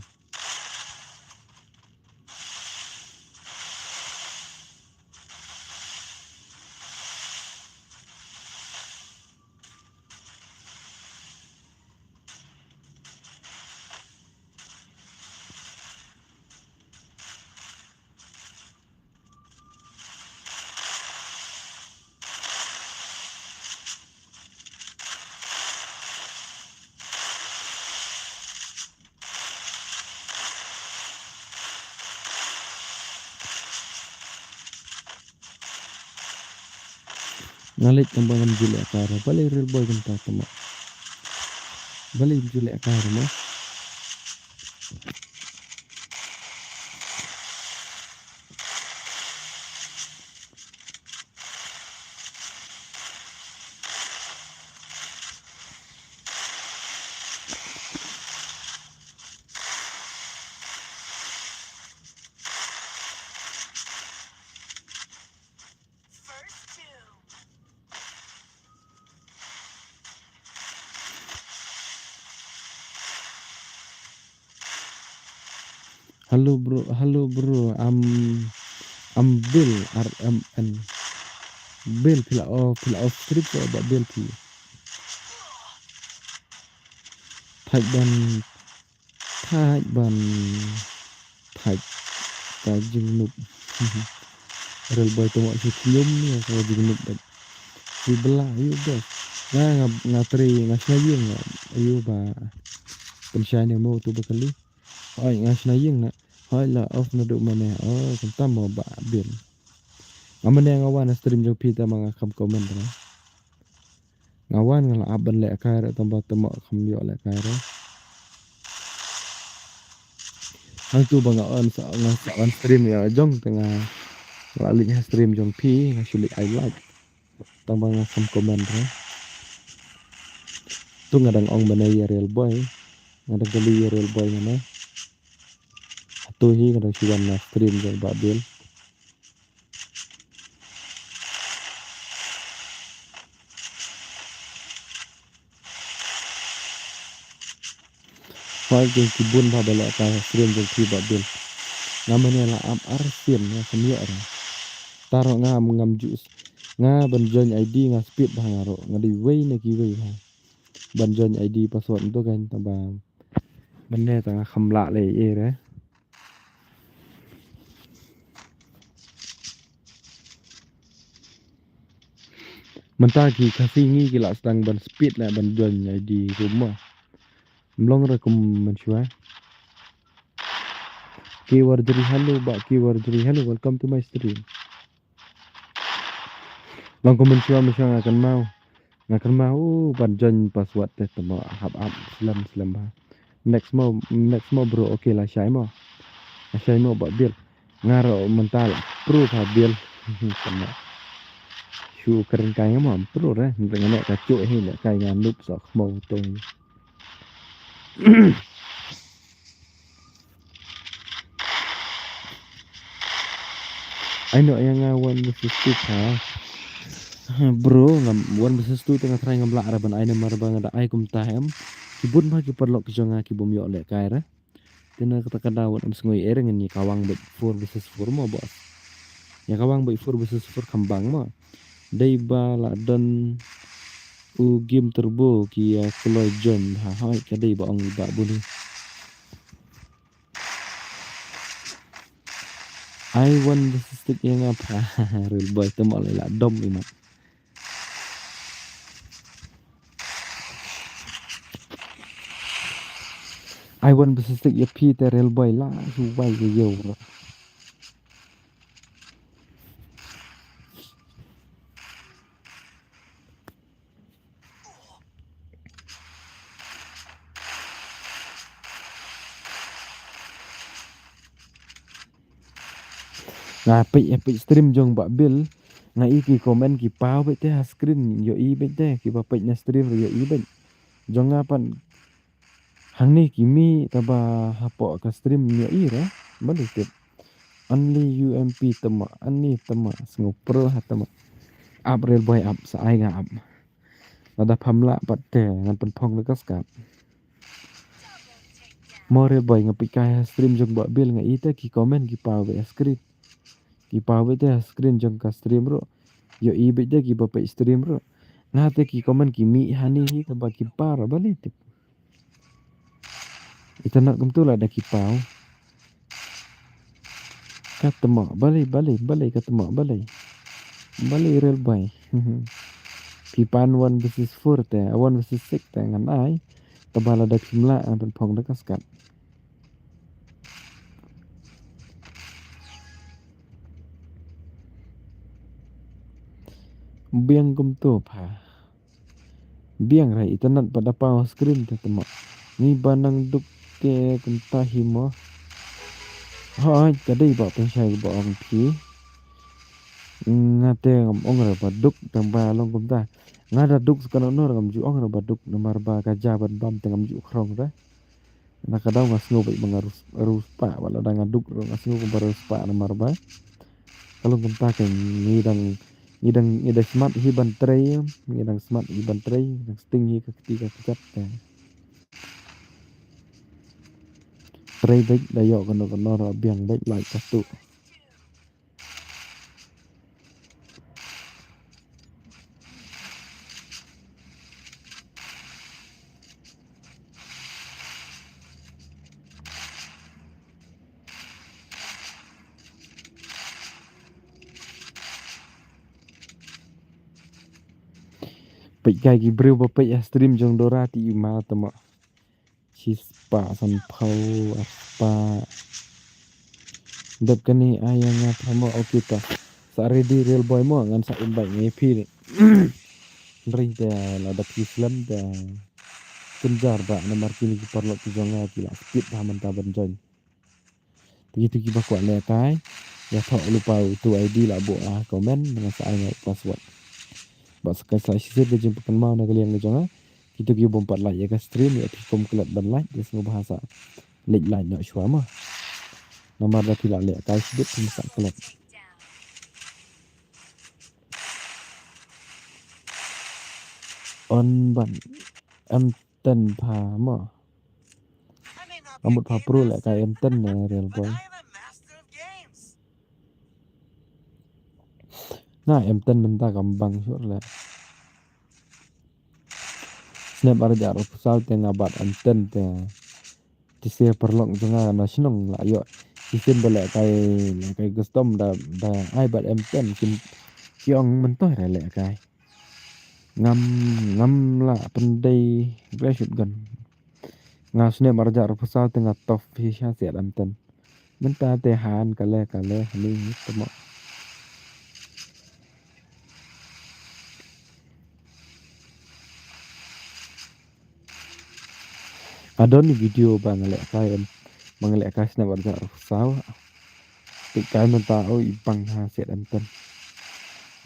Nga leit tang ba ngam ju leh kai re. Balei Real Boy kumta tama? Balei ngam ju leh kai re ma? Hello bro, hello bro, I'm, I'm Bill R M N. Bill phi la off, phi la off stream ko ba Bill phi. Thait ban, thait ban, thait ka jingngup. Real Boy tama shu khñium ïa ka jingngup bad. Phi bylla ïa u bos. Nga, nga, nga trei, nga shna ïing nga. Ïa u ba. Pynshai ne mo tu ba kali. Hoi nga shna ïing na. Hoi la off naduh mane. Oh, kumta mo Bah Bill. Nga mane nga wan stream jong phi te ma nga kham comment re. Nga wan nga la ap ban leh kai re tang ba te mo kham ïoh leh kai re. Hangtu ba nga on sa nga sa on stream ïa jong te nga la link ha stream jong phi nga shu link ai like. Tang ba nga kham comment re. Tu nga dang ong bane ïa Real Boy. Nga dang kali ïa Real Boy nga ne. Hatu hi nga dang shu wan na stream jong Bah Bill. Hoi jong ki bun ba ba leh ka stream jong ki Bah Bill. Nga mane la ap ar sien nga kham ïoh re. Taro nga ngam ju nga ban join I D nga speed ba nga ro nga dei wei na ki wei ha. Ban join I D password tu kan taba. Mane ta nga kham lah leh ïa re. Mynta ki Khasi ngi ki la sdang ban speed la ban join I D room mo. Mlong re kum mynshuwa. Ki Warjri hello Bah ki Warjri hello, welcome to my stream. Long kum mynshuwa mynshuwa nga kynmaw. Nga kynmaw u ban join password te te mo hap hap slem slem ba. Next mo, next mo bro, okay la shai mo. La shai mo Bah Bill. Nga ro mynta la pro ka Bill. Te mo. Shu kren kai nga mo pro re. Nga ne ka chu hi le kai nga nup so mo to. Ai no ïa nga one versus two ka. Bro, ngam one versus two te nga try ngam lah ra ban ai namar ba nga da ai kumta em. Ki bun ba ki paralok ki jong nga ki bym ïoh leh kai ra. Te na kata ka daw wat em sngui er ngan ïa kawang bad four versus four mo boss. Ïa kawang bad four versus four kham bang mo. Dei ba la don u game turbo ki ïa kloi join ha hoi ka dei ba ong ba bun. Ai wan ba sa stick ïa nga pha. Real boy te mo la dom i mat. Ai wan ba sa stick ïa phi te real boy la shu wai ïa ïew. Nga peit, eh, peit stream jong Bah Bill. Nga i ki comment ki paw beit te ha screen, ïohi beit te, kiba peit na stream ruh ïohi beit. Jong nga pat hangne ki mih taba hapoh ka stream ïohi re. Balei tip. Only U M P te mo, only te mo, sngewpro ha te mo. Ap real boy ap, sa ai nga ap. Lada pham lah pat te ngan pynphong da ka skat. Mo real boy nga peit kai ha stream jong Bah Bill nga i te ki comment ki paw beit ha screen. Ki paw beit te ha screen jong ka stream ruh. Ïohi beit te kiba peit stream ruh. Nga te ki comment ki mih hangne hi taba ki paw ruh balei tip. Ita na kumtu lada ki paw. Ka te mo, balei, balei, balei, ka te mo, balei. Balei real boy. Phi pan one versus four te, one versus six te ngan ai. Taba lada phim lah ngan pynphong da ka skat. Biang kumtu pha. Biang re internet pat da paw screen te te mo. Ngi ba nang duk te kumta hi mo. Hooid ka dei ba pynshai ba ong phi. Nga te ngam ong re ba duk tang ba long kumta. Nga da duk sa kano kano re ngam ju ong re ba duk namar ba ka ja ban bam te ngam ju khrong re. Na ka daw nga sngew beit ba nga riewspah, wat lada nga duk ruh nga sngew kumba riewspah namar ba ka long kumta ka ngi dang, ngi dang, ngi dang smat hi ban trei, ngi dang smat hi ban trei, ngi dang sting hi ka kti ka kjat ka. Trei beit da ïoh kano kano ruh biang beit lait katu. Peit kai ki briew ba peit ha stream jong Dora ti i ma tama. Shispah sanphew arspah. Dep kane ai ïa nga pha mo, okay ta. Sa ready Real Boy mo, ngan sa invite ngi phi. Hynrei te lada phi slem te kynjar ba namar kine ki paralok ki jong nga ki la skip ha mynta ban join. Te kito kiba kwah lehkai, ïathoh lypa uto I D la buh ha comment, ngan sa ai nga password. Bad sa ka sa shisien ka jingpynkynmaw na ka liang ka jong nga. Kito ki bym pat like ïa ka stream, ïa phi kum klet ban like, ïa sngewbha sa leit like noh shuwa mo. Namar da phi la lehkai shibit phin sa klet. On ban M ten pha mo. Amut pha pro lehkai M ten ne Real Boy. Na M ten mynta kam bang shuh leh. Snap arja ruh saw te nga bat M ten te. Ti se paralok jong nga na shnong la ïoh. Ti se ba lehkai, lehkai custom da, da ai bat M ten kin kiong mynta re lehkai. Ngam, ngam la pyndei ba shotgun. Nga sne marja ruh pha saw te nga tough hi sha siat M ten. Mynta te han kale kale hani temo. Adon ni video ba nga lehkai em, ba nga lehkai sne marja ruh pha saw. Te kai mynta o i bang ha siat M ten.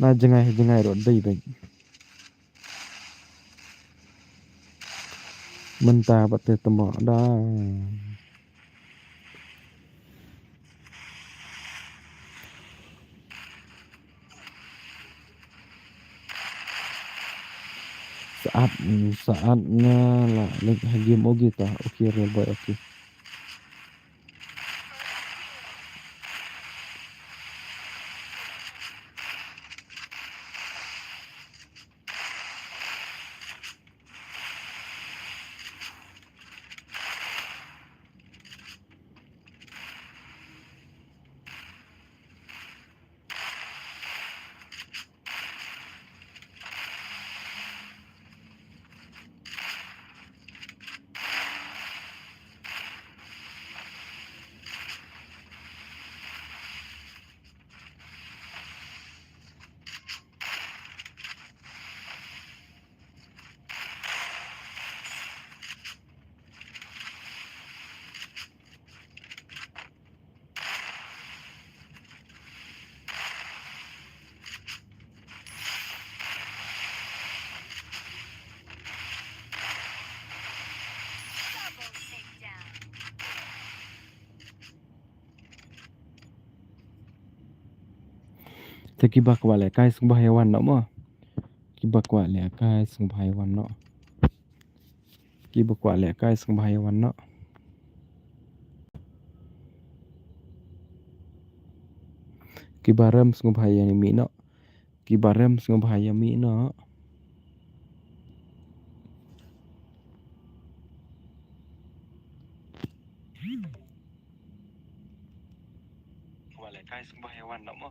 Na jngai jngai ruh dei beng. Mynta ba te temo da. Saat, saat nga la leit ha game ogi ta. Okay, Real Boy, okay. Te kiba kwah lehkai sngewbha ïa wan noh mo. Kiba kwah lehkai sngewbha ïa wan noh. Kiba kwah lehkai sngewbha ïa wan noh. Kiba rem sngewbha ïa mih noh. Kiba rem sngewbha ïa mih noh. Kwah lehkai sngewbha ïa wan noh mo.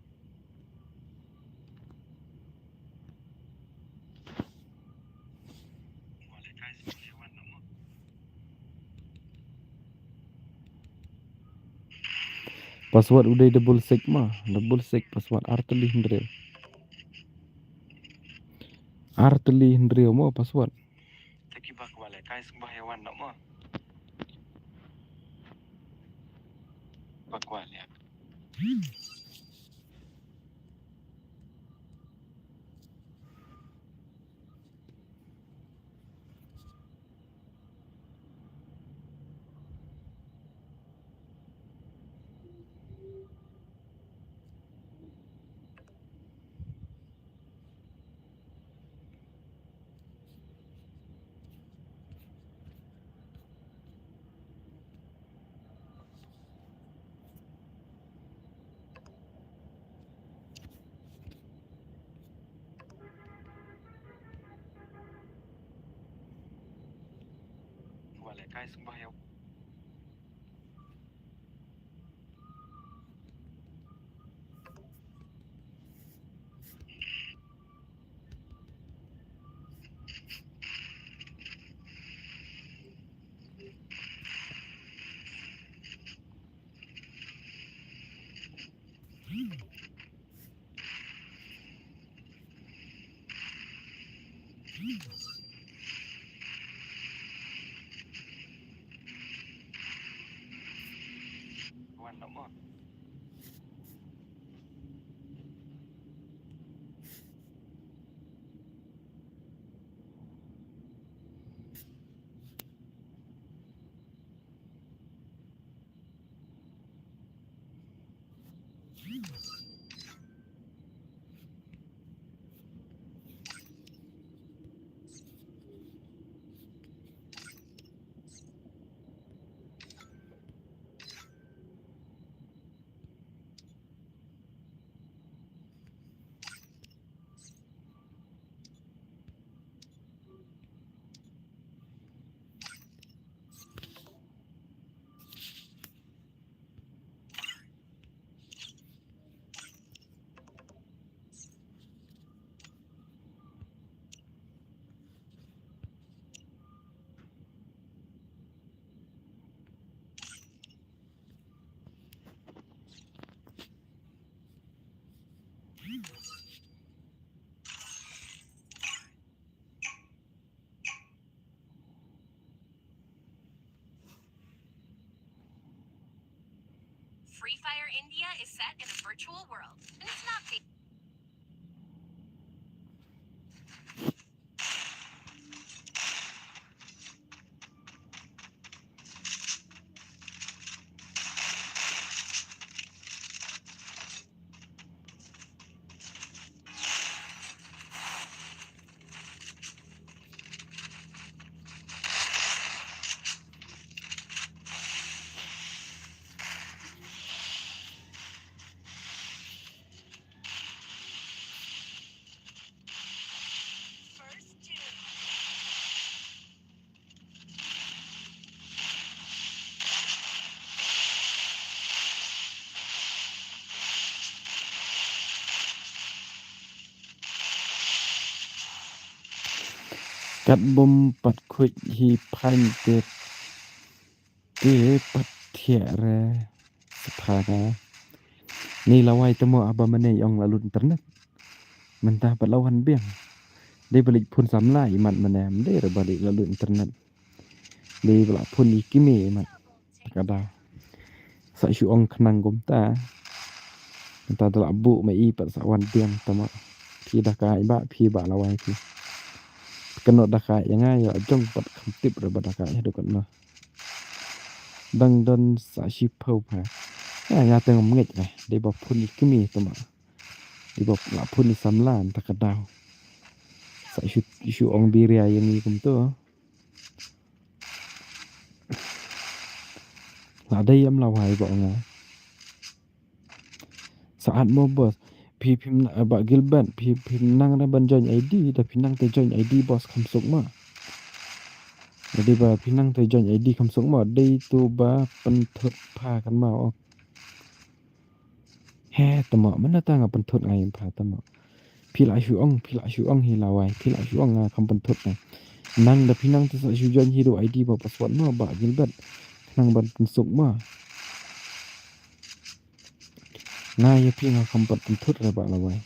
Password u dei double six ma, double six password, ar tylli hynriew. Ar tylli hynriew mo password. Te kiba kwah lehkai sngewbha ïa wan noh mo. Ba kwah leh. Kwah lehkai sngewbha ïa. Free Fire India is set in a virtual world, and it's not. Kat bym pat khuid hi phain te, te pat thiah re sa pha nga. Ni lawai te mo aba mane ong la lut internet. Mynta pat la wan biang. Dei ba leit phone samla imat mane, ym dei re ba leit la lut internet. Dei ba la phone i kmie imat. Ka da. Sa shu ong khnang kumta. Mynta da la buh ma i pat sa wan biang tama. Phi da ka ai ba phi ba lawai phi. Kano da ka ai nga ïa jong pat kham tip re ba da ka ai haduh katno. Dang don sa shi phew pha. Ya nga teng ngeit re. Dei ba phone i kmie tama. Dei ba la phone i samla mynta ka daw. Sa shu shu ong biria ïa ngi kumto. La dei ïa lawai ba nga. Sa at mo boss. Phi phim na, eh, ba Gilbert, phi phim nang re ban join I D, da phi nang te join I D boss kham suk ma. Dei ba phi nang te join I D kham suk ma, dei tu ba pynthut pha kan ma ok. He, tama, mana ta nga pynthut ngai pha tama. Phi la shu ong, phi la shu ong hi lawai, phi la shu ong nga kham pynthut ngai. Nang da phi nang te sa shu join hi do I D ba password mo ba Gilbert. Nang ban pynsuk ma. Nga ïa phi nga kham pat pynthut re ba lawai.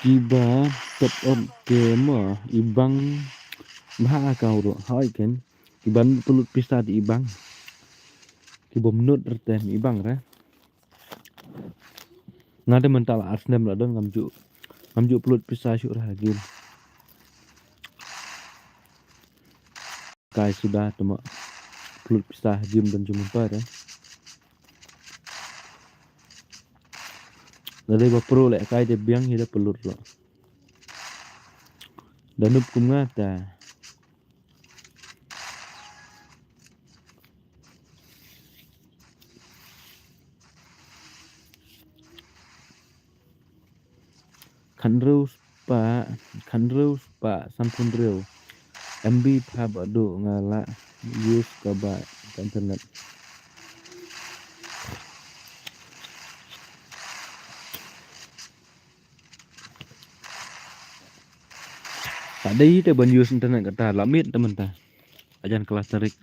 Iba top up ke mo, ibang bha ka uru, hoi ken. Iban pelut pisa di ibang. Ki bom nut reten ibang re. Nga de mental Arsenal la don ngam ju, ngam ju pelut pisa shu ra game. Kai suda tuma pelut pisa game don ju mental re. Lada ba pro le kai de biang hi da pelut lo. Da nup kum nga ta. Khanreu spah, khanreu spah sanphew hynriew M B pha ba duh nga la use ka ba ka internet. Ta dei te ban use internet kata la miet te mynta. Ajan kelas tarik.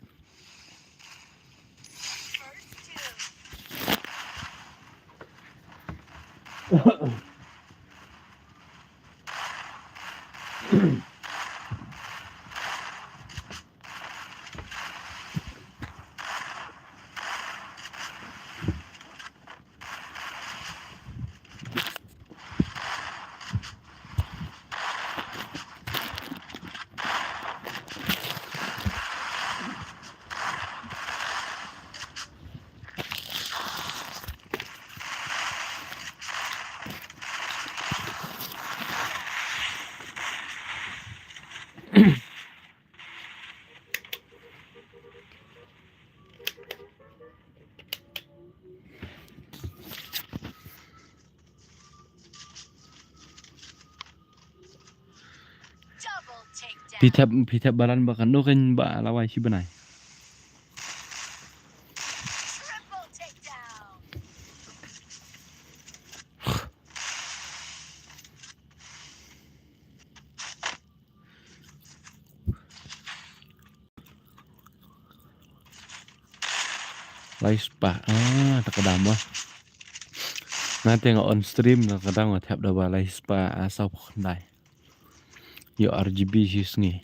Phi thep, phi thep balan ba kan no kan ba lawai shi bnai. Lai spah, ah, ta ka dam ah. Nga te nga on stream, ta ka dam nga thep da ba lai spah, ah, saw phew khyndai. Ïoh R G B shi sngi.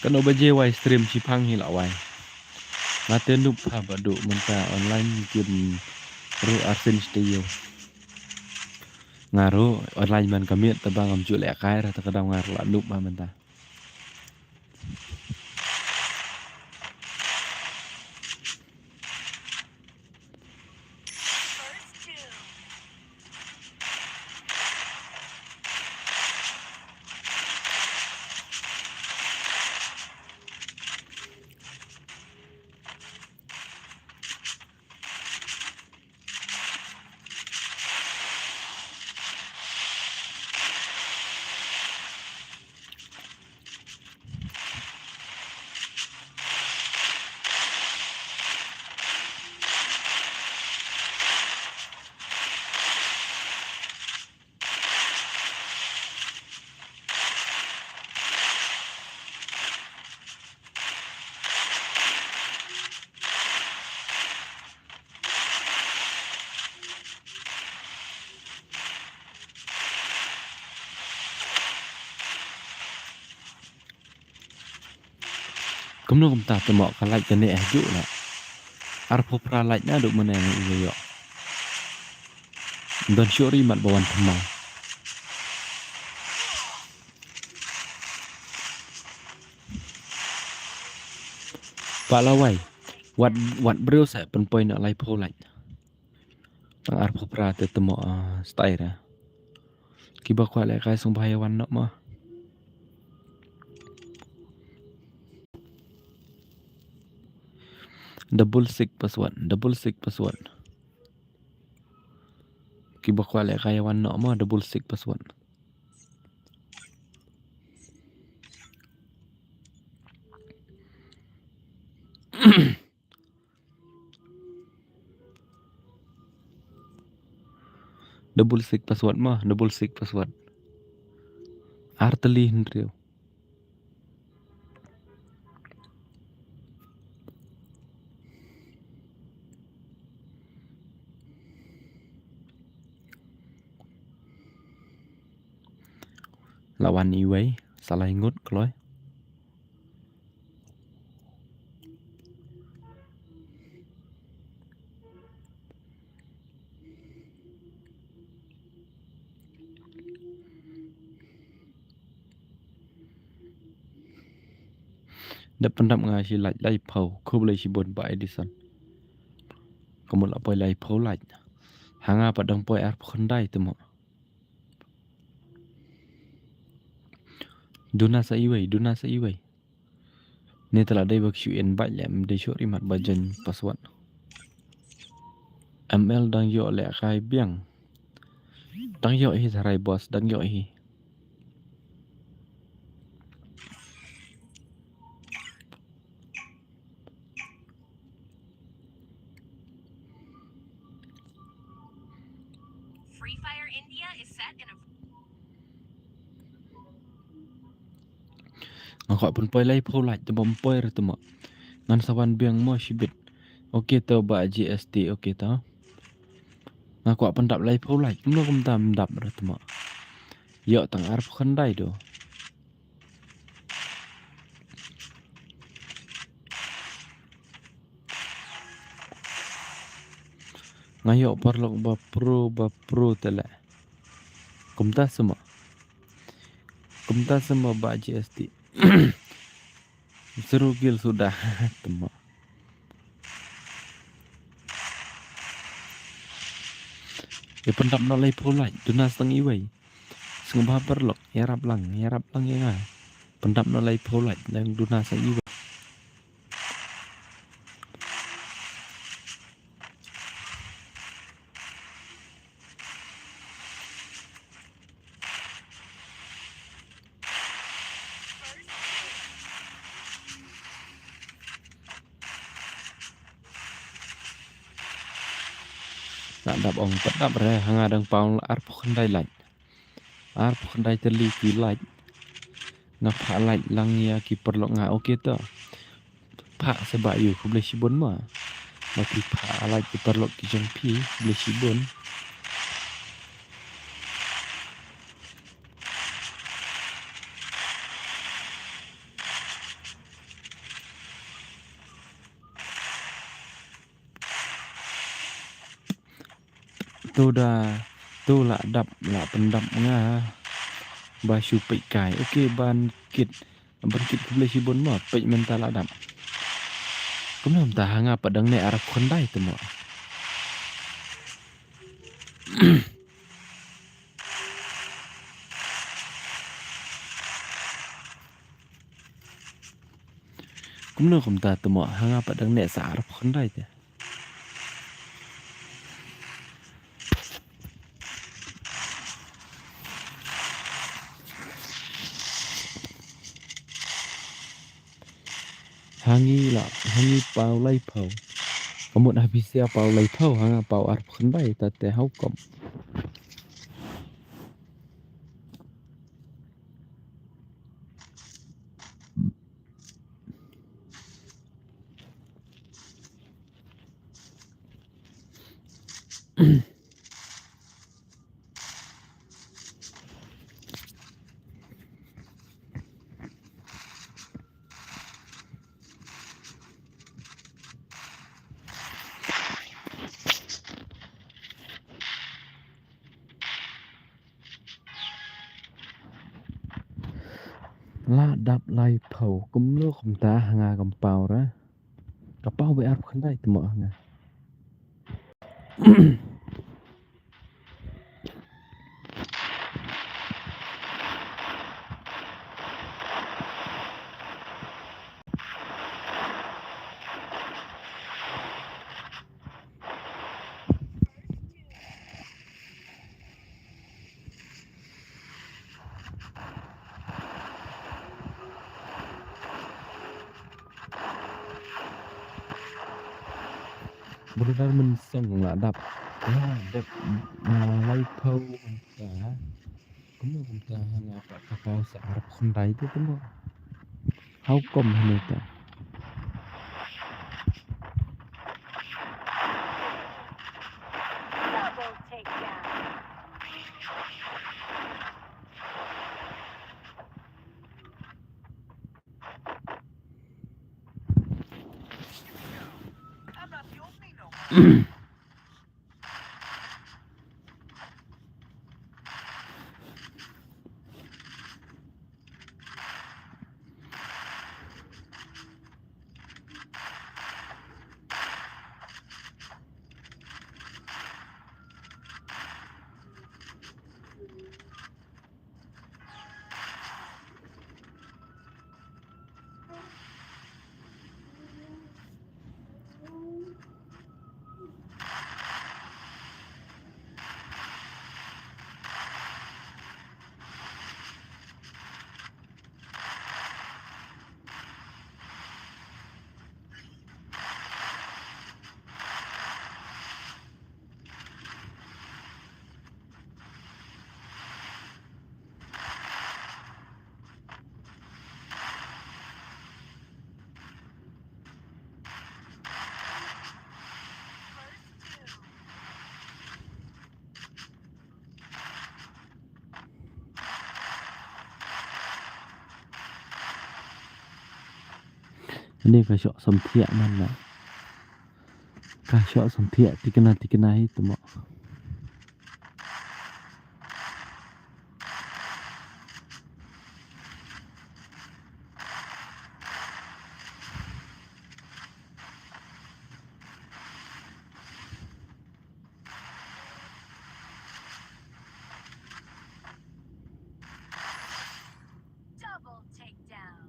Kano baje wai stream shipang hi la wai. Nga te nup ha ba du mynta online game ruh arsen studio. Nga ruh online man ka miet te ba ngam ju leh kai ra te ka dang nga ruh la nup ba mynta. Kumno kumta te mo ka light kane eh ju la. Arphew phra light na du mane ngi ïoh. Don shori mat ba wan thymmai. Ba la wai. Wat, wat briew sa pynpoi na laiphew light. Tang arphew phra te te mo, ah, stai ra. Ki Ba kwah lehkai sngewbha ïa wan noh mo. Double six password, double six password. Kiba kwah lehkai ïa wan noh mo, double six password. Double six password mo, double six password. Ar tylli hynriew. La wan iwei, sa lai ngut kloi. Da pyndap nga shi lait laiphew, khublei shibun Bah Edison. Ka mut la poi laiphew lait. Ha nga pat dang poi arphew khyndai te mo. Duna sa iwei, duna sa iwei. Ni te la dei ba ki shu invite leh, ym dei shuh ri mat ba join password. M L dang ïoh lehkai biang. Dang ïoh hi tharai boss, dang ïoh hi. Free Fire India is set in a Nga kwah pynpoi laiphew lait te mo, ym poi re te mo. Ngan sa wan biang mo shibit. Ok to Bah G S T, ok to. Nga kwah pyndap laiphew lait, kumno kumta ym dap re te mo. Ïoh tang arphew khyndai do. Nga ïoh paralok ba pro, ba pro te leh. Kumta sa mo. Kumta sa mo Bah G S T. Zero kill suda. Te mo. Ïa pyndap noh laiphew lait, duna sa tang iwei. Sngewbha paralok, ïarap lang, ïarap lang ïa nga. Pyndap noh laiphew lait, dang duna sa iwei. Lah dap ong, pat dap re, ha nga dang paw arphew khyndai lait. Arphew khyndai tylli ki lait. Nga phah lait lang ïa ki paralok nga, ok to. Phah sa Bah Yu, khublei shibun mo. Ba phi phah lait ki paralok ki jong phi, khublei shibun. To da, to lah dap, lah pyndap nga. Ba shu peit kai. Ok, Ban Kit. Ban Kit khublei shibun mo, peit mynta lah dap. Kumno mynta ha nga pat dang neh arphew khyndai te mo. Kumno kumta te mo, ha nga pat dang neh sa arphew khyndai te. Ha ngi la, ha ngi paw laiphew. Ka mut ha phi sa paw laiphew, ha nga paw arphew khyndai, ta te how come. La dap laiphew, kumno kumta ha nga kam paw ra. Ka paw beit arphew khyndai te mo ha nga. Brother Mynsong la dap. La dap, ah, laiphew mynta. Kumno mynta ha nga pat ka paw sa arphew khyndai tu kumno. How come mynta? Double takedown. Ini ka shoh samthiah man na. Ka shoh samthiah tikna tikna hi tu mo. Double takedown.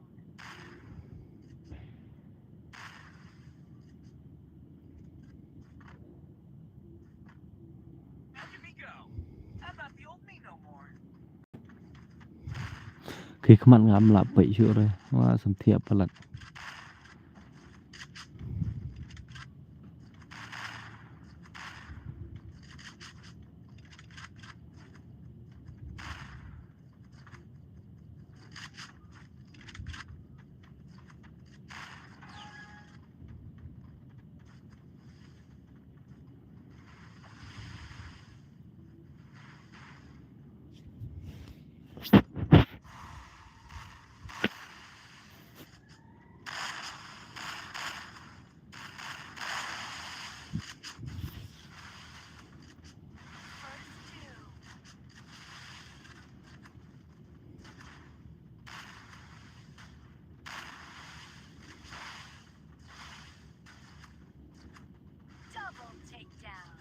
Ki khmat ngam lah peit shuh re. Wa samthiah palat. Double takedown.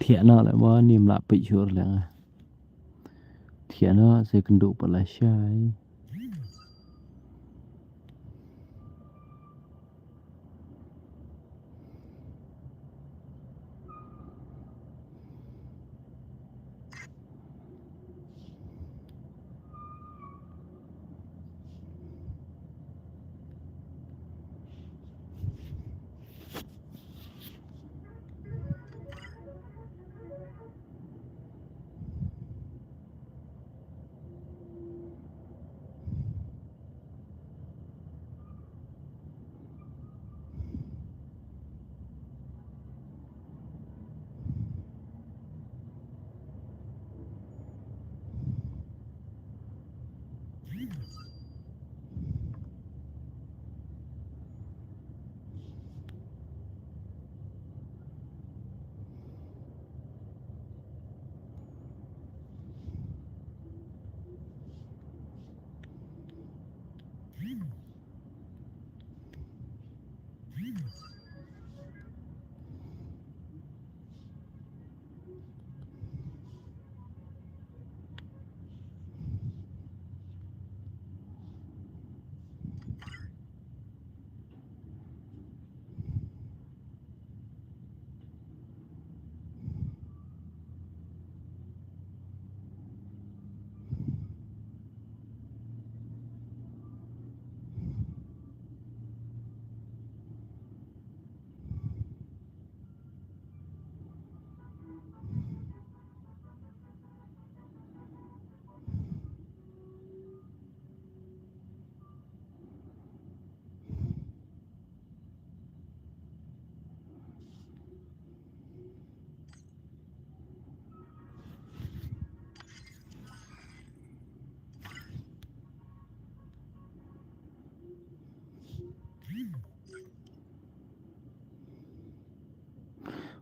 Thiah noh leh ba ym lah peit shuh leh nga. Thiah noh, sa ïakynduh pat lashai.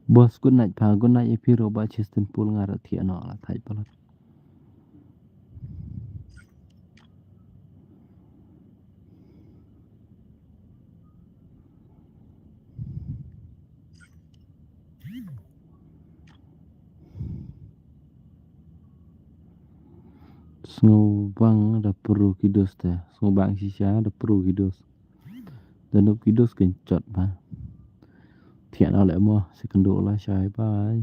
Boss, good night pha, good night ïa phi ruh, Bah Justin Paul, nga ruh thiah noh la thait palat. Sngewbang da pro ki dos te. Sngewbang shisha da pro ki dos. Da nop ki dos kin chot ba. Thiah noh leh mo, sa kynduh la shai, bye.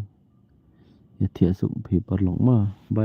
Ïa thiah suk phi paralok mo. Bye.